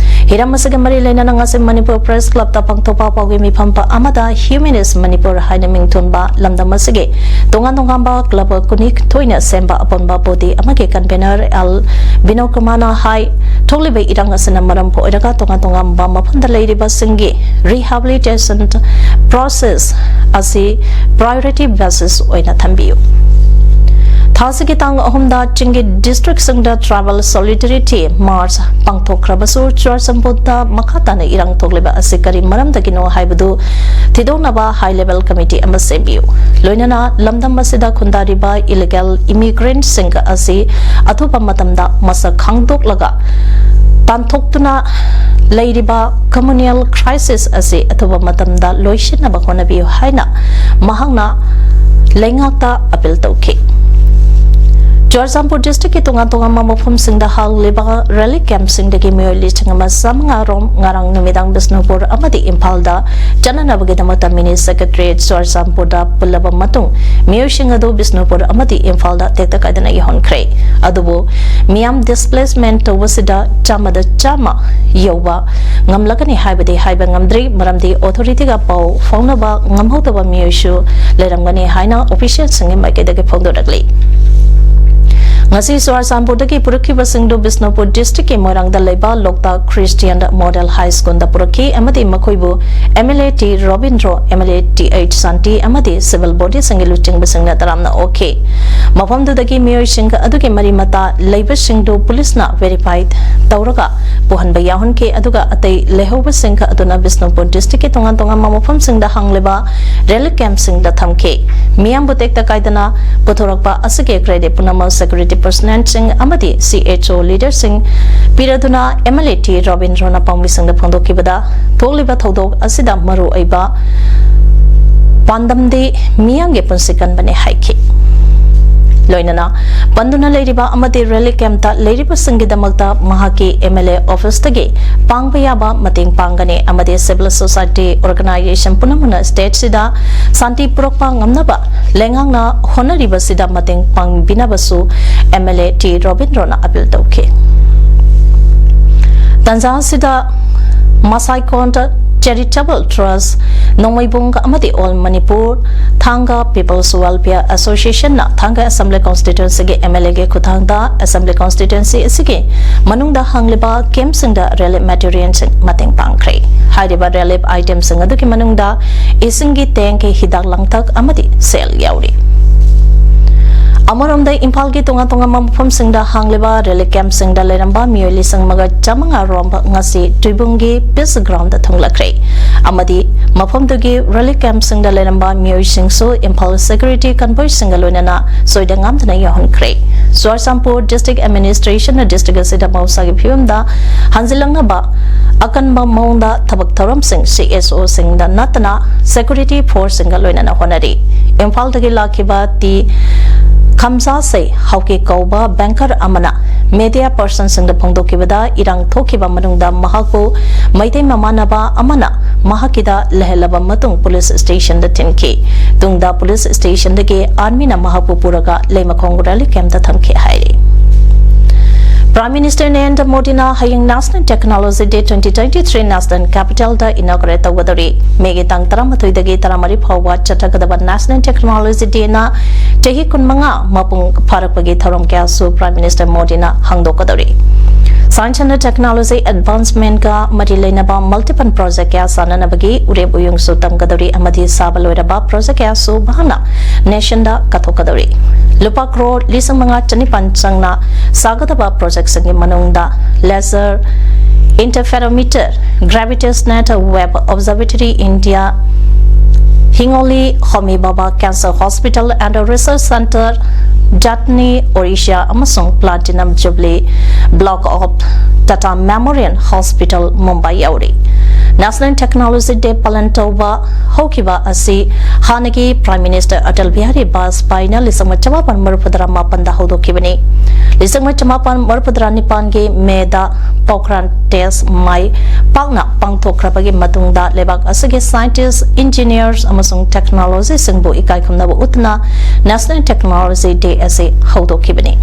ꯍꯤꯔꯝ ꯑꯁꯤꯒ ꯃꯔꯤ ꯂꯩꯅꯅ ꯉꯁꯤ ꯃꯅꯤꯄꯨꯔ Press Clubꯇ ꯄꯥꯡꯊꯣꯛꯄ ꯄꯥꯎꯒꯤ ꯃꯤꯐꯝ ꯑꯃꯗ Humanist Manipur ꯍꯥꯏꯅ ꯃꯤꯡꯊꯣꯟꯕ ꯂꯝꯗꯝ ꯑꯁꯤꯒꯤ ꯇꯣꯉꯥꯟ ꯇꯣꯉꯥꯟꯕ club ꯀꯨꯟꯅꯤꯊꯣꯏꯅ ꯁꯦꯝꯕ ꯑꯄꯨꯟꯕ body ꯑꯃꯒꯤ convener ꯑꯦꯜ ꯕꯤꯅꯣꯗ ꯀꯨꯃꯥꯔꯅ ꯍꯥꯏ, ꯊꯣꯛꯂꯤꯕ ꯏꯔꯥꯡ ꯑꯁꯤꯅ ꯃꯔꯝ ꯑꯣꯏꯔꯒ ꯇꯣꯉꯥꯟ ꯇꯣꯉꯥꯟꯕ ꯃꯐꯝꯗ ꯂꯩꯔꯤꯕꯁꯤꯡꯒꯤ rehabilitation process ꯑꯁꯤ priority basis ꯑꯣꯏꯅ ꯊꯝꯕꯤꯌꯨ꯫ ꯊꯥꯁꯤꯒꯤ ꯇꯥꯡ ꯑꯍꯨꯝꯗ ꯆꯤꯡꯒꯤ districtꯁꯤꯡꯗ Tribal Solidarity March ꯄꯥꯡꯊꯣꯛꯈ꯭ꯔꯕꯁꯨ, ꯆꯨꯔꯆꯥꯟꯄꯨꯔꯗ ꯃꯈꯥ ꯇꯥꯅ ꯏꯔꯥꯡ ꯊꯣꯛꯂꯤꯕ ꯑꯁꯤ ꯀꯔꯤ ꯃꯔꯝꯗꯒꯤꯅꯣ ꯍꯥꯏꯕꯗꯨ ꯊꯤꯗꯣꯛꯅꯕ high level committee ꯑꯃ ꯁꯦꯝꯕꯤꯌꯨ꯫ ꯂꯣꯏꯅꯅ ꯂꯝꯗꯝ ꯑꯁꯤꯗ ꯈꯨꯟꯗꯥꯔꯤꯕ illegal immigrantꯁꯤꯡ ꯑꯁꯤ ꯑꯊꯨꯕ ꯃꯇꯝꯗ ꯃꯁꯛ ꯈꯪꯗꯣꯛꯂꯒ ꯇꯥꯟꯊꯣꯛꯇꯨꯅ ꯂꯩꯔꯤꯕ communal crisis ꯑꯁꯤ ꯑꯊꯨꯕ ꯃꯇꯝꯗ ꯂꯣꯏꯁꯤꯟꯅꯕ ꯍꯣꯠꯅꯕꯤꯌꯨ ꯍꯥꯏꯅ ꯃꯍꯥꯛꯅ ꯂꯩꯉꯥꯛꯇ appeal ꯇꯧꯈꯤ꯫ ꯆꯨꯔꯆꯥꯟꯄꯨꯔ ꯗꯤꯁꯇ꯭ꯔꯤꯛꯀꯤ ꯇꯣꯉꯥꯟ ꯇꯣꯉꯥꯟꯕ ꯃꯐꯝꯁꯤꯡꯗ ꯍꯥꯡꯂꯤꯕ ꯔꯤꯂꯤꯐ ꯀꯦꯝꯞꯁꯤꯡꯗꯒꯤ ꯃꯤꯑꯣꯏ ꯂꯤꯁꯤꯡ ꯑꯃ ꯆꯥꯃꯉꯥ ꯔꯣꯝ ꯉꯔꯥꯡ ꯅꯨꯃꯤꯗꯥꯡ ꯕꯤꯁꯅꯨꯄꯨꯔ ꯑꯃꯗꯤ ꯏꯝꯐꯥꯜꯗ ꯆꯠꯅꯅꯕꯒꯤꯗꯃꯛꯇ ꯃꯤꯅꯤ ꯁꯦꯀ꯭ꯔꯦꯇꯔꯤꯌꯦꯠ ꯆꯨꯔꯆꯥꯟꯄꯨꯔꯗ ꯄꯨꯜꯂꯕ ꯃꯇꯨꯡ ꯃꯤꯑꯣꯏꯁꯤꯡ ꯑꯗꯨ ꯕꯤꯁꯅꯨꯄꯨꯔ ꯑꯃꯗꯤ ꯏꯝꯐꯥꯜꯗ ꯇꯦꯛꯇ ꯀꯥꯏꯗꯅ ꯌꯧꯍꯟꯈ꯭ꯔꯦ꯫ ꯑꯗꯨꯕꯨ ꯃꯤꯌꯥꯝ ꯗꯤꯁꯄ꯭ꯂꯦꯁꯃꯦꯟ ꯇꯧꯕꯁꯤꯗ ꯆꯥꯝꯃꯗ ꯆꯥꯝꯃ ꯌꯧꯕ ꯉꯝꯂꯒꯅꯤ ꯍꯥꯏꯕꯗꯤ ꯍꯥꯏꯕ ꯉꯝꯗ꯭ꯔꯤ, ꯃꯔꯝꯗꯤ ꯑꯣꯊꯣꯔꯤꯇꯤꯒ ꯄꯥꯎ ꯐꯥꯎꯅꯕ ꯉꯝꯍꯧꯗꯕ ꯃꯤꯑꯣꯏꯁꯨ ꯂꯩꯔꯝꯒꯅꯤ ꯍꯥꯏꯅ ꯑꯣꯐꯤꯁꯤꯌꯦꯜꯁꯤꯡꯒꯤ ꯃꯥꯏꯀꯩꯗꯒꯤ ꯐꯣꯡꯗꯣꯔꯛꯂꯤ꯫ ꯉꯁꯤ ꯆꯨꯔꯆꯥꯟꯄꯨꯔꯗꯒꯤ ꯄꯨꯔꯛꯈꯤꯕꯁꯤꯡꯗꯨ ꯕꯤꯁꯅꯨꯄꯨꯔ ꯗꯤꯁꯇ꯭ꯔꯤꯛꯀꯤ ꯃꯣꯏꯔꯥꯡꯗ ꯂꯩꯕ ꯂꯣꯛꯇꯥꯛ ꯈ꯭ꯔꯤꯁꯇꯤꯌꯥꯟ ꯃꯣꯗꯦꯜ ꯍꯥꯏ ꯁ꯭ꯀꯨꯜꯗ ꯄꯨꯔꯛꯈꯤ ꯑꯃꯗꯤ ꯃꯈꯣꯏꯕꯨ M L A T Robindro, M L A T H Shanti ꯑꯃꯗꯤ ꯁꯤꯚꯤꯜ ꯕꯣꯗꯤꯁꯤꯡꯒꯤ ꯂꯨꯆꯤꯡꯕꯁꯤꯡꯅ ꯇꯔꯥꯝꯅ ꯑꯣꯛꯈꯤ꯫ ꯃꯐꯝꯗꯨꯗꯒꯤ ꯃꯤꯑꯣꯏꯁꯤꯡ ꯑꯗꯨꯒꯤ ꯃꯔꯤ ꯃꯇꯥ ꯂꯩꯕꯁꯤꯡꯗꯨ ꯄꯨꯂꯤꯁꯅ ꯚꯦꯔꯤꯐꯥꯏ ꯇꯧꯔꯒ ꯄꯨꯍꯟꯕ ꯌꯥꯎꯍꯟꯈꯤ, ꯑꯗꯨꯒ ꯑꯇꯩ ꯂꯩꯍꯧꯕꯁꯤꯡ ꯑꯗꯨꯅ ꯕꯤꯁꯅꯨꯄꯨꯔ ꯗꯤꯁꯇ꯭ꯔꯤꯛꯀꯤ ꯇꯣꯉꯥꯟ ꯇꯣꯉꯥꯟꯕ ꯃꯐꯝꯁꯤꯡꯗ ꯍꯥꯡꯂꯤꯕ ꯔꯤꯂꯤꯐ ꯀꯦꯝꯞꯁꯤꯡꯗ ꯊꯝꯈꯤ꯫ ꯃꯤꯌꯥꯝꯕꯨ ꯇꯦꯛꯇ ꯀꯥꯏꯗꯅ ꯄꯨꯊꯣꯔꯛꯄ ꯑꯁꯤꯒꯤ ꯀ꯭ꯔꯦꯗꯤꯠ ꯄꯨꯝꯅꯃꯛ ꯁꯦꯀ꯭ꯌꯨꯔꯤꯇꯤ ꯄꯔꯁꯅꯦꯜꯁꯤꯡ ꯑꯃꯗꯤ ꯁꯤ ꯑꯩꯆ ꯑꯣ ꯂꯤꯗꯔꯁꯤꯡ ꯄꯤꯔꯗꯨꯅ ꯑꯦꯝ ꯑꯦꯜ ꯑꯦ ꯇꯤ ꯔꯣꯕꯤꯟꯗ꯭ꯔꯣꯅ ꯄꯥꯝꯕꯤꯁꯤꯡꯗ ꯐꯣꯡꯗꯣꯛꯈꯤꯕꯗ, ꯊꯣꯛꯂꯤꯕ ꯊꯧꯗꯣꯛ ꯑꯁꯤꯗ ꯃꯔꯨ ꯑꯣꯏꯕ ꯄꯥꯟꯗꯝꯗꯤ ꯃꯤꯌꯥꯝꯒꯤ ꯄꯨꯟꯁꯤ ꯀꯟꯕꯅꯦ ꯍꯥꯏꯈꯤ꯫ ꯂꯣꯏꯅꯅ ꯄꯟꯗꯨꯅ ꯂꯩꯔꯤꯕ ꯑꯃꯗꯤ ꯔꯤꯂꯤꯐ ꯀꯦꯝꯞꯇ ꯂꯩꯔꯤꯕꯁꯤꯡꯒꯤꯗꯃꯛꯇ ꯃꯍꯥꯛꯀꯤ ꯑꯦꯝ ꯑꯦꯜ ꯑꯦ ꯑꯣꯐꯤꯁꯇꯒꯤ ꯄꯥꯡꯕ ꯌꯥꯕ ꯃꯇꯦꯡ ꯄꯥꯡꯒꯅꯤ ꯑꯃꯗꯤ ꯁꯤꯚꯤꯜ ꯁꯣꯁꯥꯏꯇꯤ ꯑꯣꯔꯒꯅꯥꯏꯖꯦꯁꯟ ꯄꯨꯝꯅꯃꯛꯅ ꯁ꯭ꯇꯦꯠꯁꯤꯗ ꯁꯥꯟꯇꯤ ꯄꯨꯔꯛꯄ ꯉꯝꯅꯕ ꯂꯩꯉꯥꯛꯅ ꯍꯣꯠꯅꯔꯤꯕꯁꯤꯗ ꯃꯇꯦꯡ ꯄꯥꯡꯕꯤꯅꯕꯁꯨ ꯑꯦꯝ ꯑꯦꯜ ꯑꯦ ꯇꯤ ꯔꯣꯕꯤꯟꯗ꯭ꯔꯣꯅ ꯑꯄꯤꯜ ꯇꯧꯈꯤ꯫ ꯇꯥꯟꯖꯥ ꯑꯁꯤꯗ ꯃꯁꯥꯏꯀꯣꯟ ꯆꯦꯔꯤꯇꯦꯕꯜ ꯇ꯭ꯔꯁ, ꯅꯣꯡꯃꯩꯕꯨꯡ ꯑꯃꯗꯤ ꯑꯣꯜ ꯃꯅꯤꯄꯨꯔ ꯊꯥꯡꯒ ꯄꯤꯄꯜꯁ ꯋꯦꯜꯐꯤꯌꯔ ꯑꯦꯁꯣꯁꯤꯌꯦꯁꯟꯅ ꯊꯥꯡꯒ ꯑꯦꯁꯦꯝꯕ꯭ꯂꯤ ꯀꯣꯟꯁꯇꯤꯇ꯭ꯋꯦꯟꯁꯤꯒꯤ ꯑꯦꯝ ꯑꯦꯜ ꯑꯦꯒꯤ ꯈꯨꯠꯊꯥꯡꯗ ꯑꯦꯁꯦꯝꯕ꯭ꯂꯤ ꯀꯣꯟꯁꯇꯤꯇ꯭ꯋꯦꯟꯁꯤ ꯑꯁꯤꯒꯤ ꯃꯅꯨꯡꯗ ꯍꯥꯡꯂꯤꯕ ꯀꯦꯝꯞꯁꯤꯡꯗ ꯔꯤꯂꯤꯐ ꯃꯦꯇꯤꯔꯤꯌꯦꯜꯁꯤꯡ ꯃꯇꯦꯡ ꯄꯥꯡꯈ꯭ꯔꯦ꯫ ꯍꯥꯏꯔꯤꯕ ꯔꯤꯂꯤꯐ ꯑꯥꯏꯇꯦꯝꯁꯤꯡ ꯑꯗꯨꯒꯤ ꯃꯅꯨꯡꯗ ꯏꯁꯤꯡꯒꯤ ꯇꯦꯡꯀꯤ, ꯍꯤꯗꯥꯛ ꯂꯥꯡꯊꯛ ꯑꯃꯗꯤ ꯁꯦꯜ ꯌꯥꯎꯔꯤ꯫ ꯑꯃꯔꯣꯝꯗ ꯏꯝꯐꯥꯜꯒꯤ ꯇꯣꯉꯥꯟ ꯇꯣꯉꯥꯟꯕ ꯃꯐꯝꯁꯤꯡꯗ ꯍꯥꯡꯂꯤꯕ ꯔꯤꯂꯤꯐ ꯀꯦꯝꯞꯁꯤꯡꯗ ꯂꯩꯔꯝꯕ ꯃꯤꯑꯣꯏ ꯂꯤꯁꯤꯡ ꯑꯃꯒ ꯆꯥꯃꯉꯥ ꯔꯣꯝ ꯉꯁꯤ ꯇꯨꯏꯕꯨꯡꯒꯤ ꯄꯤꯁ ꯒ꯭ꯔꯥꯎꯟꯗ ꯊꯨꯡꯂꯈ꯭ꯔꯦ ꯑꯃꯗꯤ ꯃꯐꯝꯗꯨꯒꯤ ꯔꯤꯂꯤꯐ ꯀꯦꯝꯞꯁꯤꯡꯗ ꯂꯩꯔꯝꯕ ꯃꯤꯑꯣꯏꯁꯤꯡꯁꯨ ꯏꯝꯐꯥꯜ ꯁꯦꯀ꯭ꯌꯨꯔꯤꯇꯤ ꯀꯟꯚꯣꯏꯁꯤꯡꯒ ꯂꯣꯏꯅꯅ ꯁꯣꯏꯗ ꯉꯥꯝꯗꯅ ꯌꯧꯍꯟꯈ꯭ꯔꯦ꯫ ꯆꯨꯔꯆꯥꯟꯄꯨꯔ ꯗꯤꯁꯇ꯭ꯔꯤꯛ ꯑꯦꯗꯃꯤꯅꯤꯁꯇ꯭ꯔꯦꯁꯟꯅ ꯗꯤꯁꯇ꯭ꯔꯤꯛ ꯑꯁꯤꯗ ꯃꯍꯧꯁꯥꯒꯤ ꯐꯤꯕꯝꯗ ꯍꯟꯖꯤꯜꯂꯛꯅꯕ ꯑꯀꯟꯕ ꯃꯑꯣꯡꯗ ꯊꯕꯛ ꯊꯧꯔꯝꯁꯤꯡ ꯁꯤ ꯑꯦꯁ ꯑꯣꯁꯤꯡꯗ ꯅꯠꯇꯅ ꯁꯦꯀ꯭ꯌꯨꯔꯤꯇꯤ ꯐꯣꯔꯁꯁꯤꯡꯒ ꯂꯣꯏꯅꯅ ꯍꯣꯠꯅꯔꯤ꯫ ꯏꯝꯐꯥꯜꯗꯒꯤ ꯂꯥꯛꯈꯤꯕ ꯇꯤ ꯈꯝꯖꯥꯁꯩ ꯍꯥꯎꯀꯦ ꯀꯧꯕ banker ꯑꯃꯅ media personꯁꯤꯡꯗ ꯐꯣꯡꯗꯣꯛꯈꯤꯕꯗ, ꯏꯔꯥꯡ ꯊꯣꯛꯈꯤꯕ ꯃꯅꯨꯡꯗ ꯃꯍꯥꯛꯄꯨ ꯃꯩꯇꯩ ꯃꯃꯥꯟꯅꯕ ꯑꯃꯅ ꯃꯍꯥꯛꯀꯤꯗ ꯂꯩꯍꯜꯂꯕ ꯃꯇꯨꯡ police stationꯗ ꯊꯤꯟꯈꯤ꯫ ꯇꯨꯡꯗ police stationꯗꯒꯤ armyꯅ ꯃꯍꯥꯛꯄꯨ ꯄꯨꯔꯒ ꯂꯩꯃꯈꯣꯡ relief campꯇ ꯊꯝꯈꯤ ꯍꯥꯏꯔꯤ꯫ Prime Minister ꯅꯔꯦꯟꯗ꯭ꯔ ꯃꯣꯗꯤꯅ ꯍꯌꯦꯡ National Technology Day twenty twenty-three National Capitalꯗ inaugurate ꯇꯧꯒꯗꯧꯔꯤ꯫ ꯃꯦꯒꯤ ꯇꯥꯡ ꯇꯔꯥꯃꯥꯊꯣꯏꯗꯒꯤ ꯇꯔꯥꯃꯔꯤ ꯐꯥꯎꯕ ꯆꯠꯊꯒꯗꯕ National Technology Dayꯅ ꯆꯍꯤ ꯀꯨꯟꯃꯉꯥ ꯃꯄꯨꯡ ꯐꯥꯔꯛꯄꯒꯤ ꯊꯧꯔꯝ ꯀꯌꯥꯁꯨ Prime Minister ꯃꯣꯗꯤꯅ ꯍꯥꯡꯗꯣꯛꯀꯗꯧꯔꯤ꯫ Science and Technology advancementꯀ ꯃꯔꯤ ꯂꯩꯅꯕ multiple project ꯀꯌꯥ ꯆꯥꯟꯅꯅꯕꯒꯤ ꯎꯔꯦꯞ ꯎꯌꯨꯡꯁꯨ ꯇꯝꯒꯗꯧꯔꯤ ꯑꯃꯗꯤ ꯁꯥꯕ ꯂꯣꯏꯔꯕ project ꯀꯌꯥꯁꯨ ꯃꯍꯥꯛꯅ nationꯗ ꯀꯠꯊꯣꯛꯀꯗꯧꯔꯤ꯫ ꯂꯨꯄꯥ ꯀ꯭ꯔꯣꯔ ꯂꯤꯁꯤꯡ ꯃꯉꯥ ꯆꯅꯤꯄꯥꯟ ꯆꯪꯅ ꯁꯥꯒꯗꯕ projectꯁꯤꯡꯒꯤ ꯃꯅꯨꯡꯗ laser interferometer, gravitational wave observatory India, Hingoli Homi Bhabha Cancer Hospital and Research Center, Jatni, Orissa, ꯑꯃꯁꯨꯡ Platinum Jubilee Block of Tata Memorial Hospital, Mumbai ꯌꯥꯎꯔꯤ꯫ National Technology Day ꯄꯥꯂꯟ ꯇꯧꯕ ꯍꯧꯈꯤꯕ ꯑꯁꯤ ꯍꯥꯟꯅꯒꯤ Prime Minister ꯑꯇꯜ ꯕꯤꯍꯥꯔꯤ ꯕꯥꯖꯄꯥꯏꯅ ꯂꯤꯁꯤꯡ ꯑꯃ ꯆꯃꯥꯄꯟ ꯃꯔꯤꯐꯨꯇꯔꯥ ꯃꯥꯄꯟꯗ ꯍꯧꯗꯣꯛꯈꯤꯕꯅꯤ꯫ ꯂꯤꯁꯤꯡ ꯑꯃ ꯆꯃꯥꯄꯟ ꯃꯔꯤꯐꯨꯇꯔꯥ ꯅꯤꯄꯥꯟꯒꯤ ꯃꯦꯗ Pokhran test ꯃꯥꯏ ꯄꯥꯛꯅ ꯄꯥꯡꯊꯣꯛꯈ꯭ꯔꯕꯒꯤ ꯃꯇꯨꯡꯗ ꯂꯩꯕꯥꯛ ꯑꯁꯤꯒꯤ scientist, engineers ꯑꯃꯁꯨꯡ technologyꯁꯤꯡꯕꯨ ꯏꯀꯥꯏ ꯈꯨꯝꯅꯕ ꯎꯠꯇꯨꯅ National Technology Day ꯑꯁꯤ ꯍꯧꯗꯣꯛꯈꯤꯕꯅꯤ꯫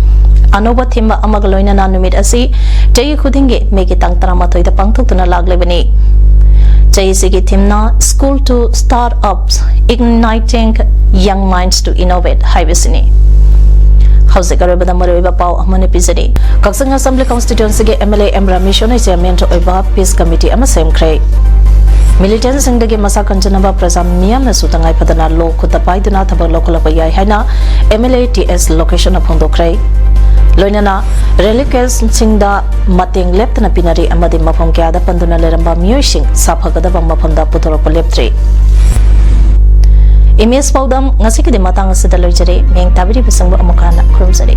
ꯑꯅꯧꯕ theme ꯑꯃꯒ ꯂꯣꯏꯅꯅ ꯅꯨꯃꯤꯠ ꯑꯁꯤ ꯆꯍꯤ ꯈꯨꯗꯤꯡꯒꯤ ꯃꯦꯒꯤ ꯇꯥꯡ ꯇꯔꯥꯃꯥꯊꯣꯏꯗ ꯄꯥꯡꯊꯣꯛꯇꯨꯅ ꯂꯥꯛꯂꯤꯕꯅꯤ꯫ ꯆꯍꯤꯁꯤꯒꯤ themeꯅ School to Startups, Igniting Young Minds to Innovate ꯍꯥꯏꯕꯁꯤꯅꯤ꯫ ꯍꯧꯖꯤꯛ ꯑꯔꯣꯏꯕꯗ ꯃꯔꯨꯑꯣꯏꯕ ꯄꯥꯎ ꯑꯃꯅ ꯄꯤꯖꯔꯤ꯫ ꯀꯛꯆꯤꯡ Assembly Constituencyꯒꯤ MLA M ꯔꯥꯃꯦꯁꯣꯔꯅ chairman ꯑꯣꯏꯕ Peace Committee ꯑꯃ ꯁꯦꯝꯈ꯭ꯔꯦ꯫ Militantꯁꯤꯡꯗꯒꯤ ꯃꯁꯥ ꯀꯟꯖꯅꯕ ꯄ꯭ꯔꯖꯥ ꯃꯤꯌꯥꯝꯅꯁꯨ ꯇꯉꯥꯏ ꯐꯗꯅ ꯂꯣ ꯈꯨꯠꯇ ꯄꯥꯏꯗꯨꯅ ꯊꯕꯛ ꯂꯧꯈꯠꯂꯛꯄ ꯌꯥꯏ ꯍꯥꯏꯅ MLA ꯇꯤ ꯑꯦꯁ ꯂꯣꯀꯦꯁꯟꯅ ꯐꯣꯡꯗꯣꯛꯈ꯭ꯔꯦ꯫ ꯂꯣꯏꯅꯅ relief campꯁꯤꯡꯗ ꯃꯇꯦꯡ ꯂꯦꯞꯇꯅ ꯄꯤꯅꯔꯤ ꯑꯃꯗꯤ ꯃꯐꯝ ꯀꯌꯥꯗ ꯄꯟꯗꯨꯅ ꯂꯩꯔꯝꯕ ꯃꯤꯑꯣꯏꯁꯤꯡ ꯁꯥꯐꯒꯗꯕ ꯃꯐꯝꯗ ꯄꯨꯊꯣꯔꯛꯄ ꯂꯦꯞꯇ꯭ꯔꯤ꯫ Image ꯄꯥꯎꯗꯝ ꯉꯁꯤꯒꯤꯗꯤ ꯃꯇꯥꯡ ꯑꯁꯤꯗ ꯂꯣꯏꯖꯔꯦ꯫ ꯃꯤꯌꯦꯡ ꯇꯥꯕꯤꯔꯤꯕꯁꯤꯡꯕꯨ ꯑꯃꯨꯛ ꯍꯟꯅ ꯈꯨꯔꯨꯝꯖꯔꯤ꯫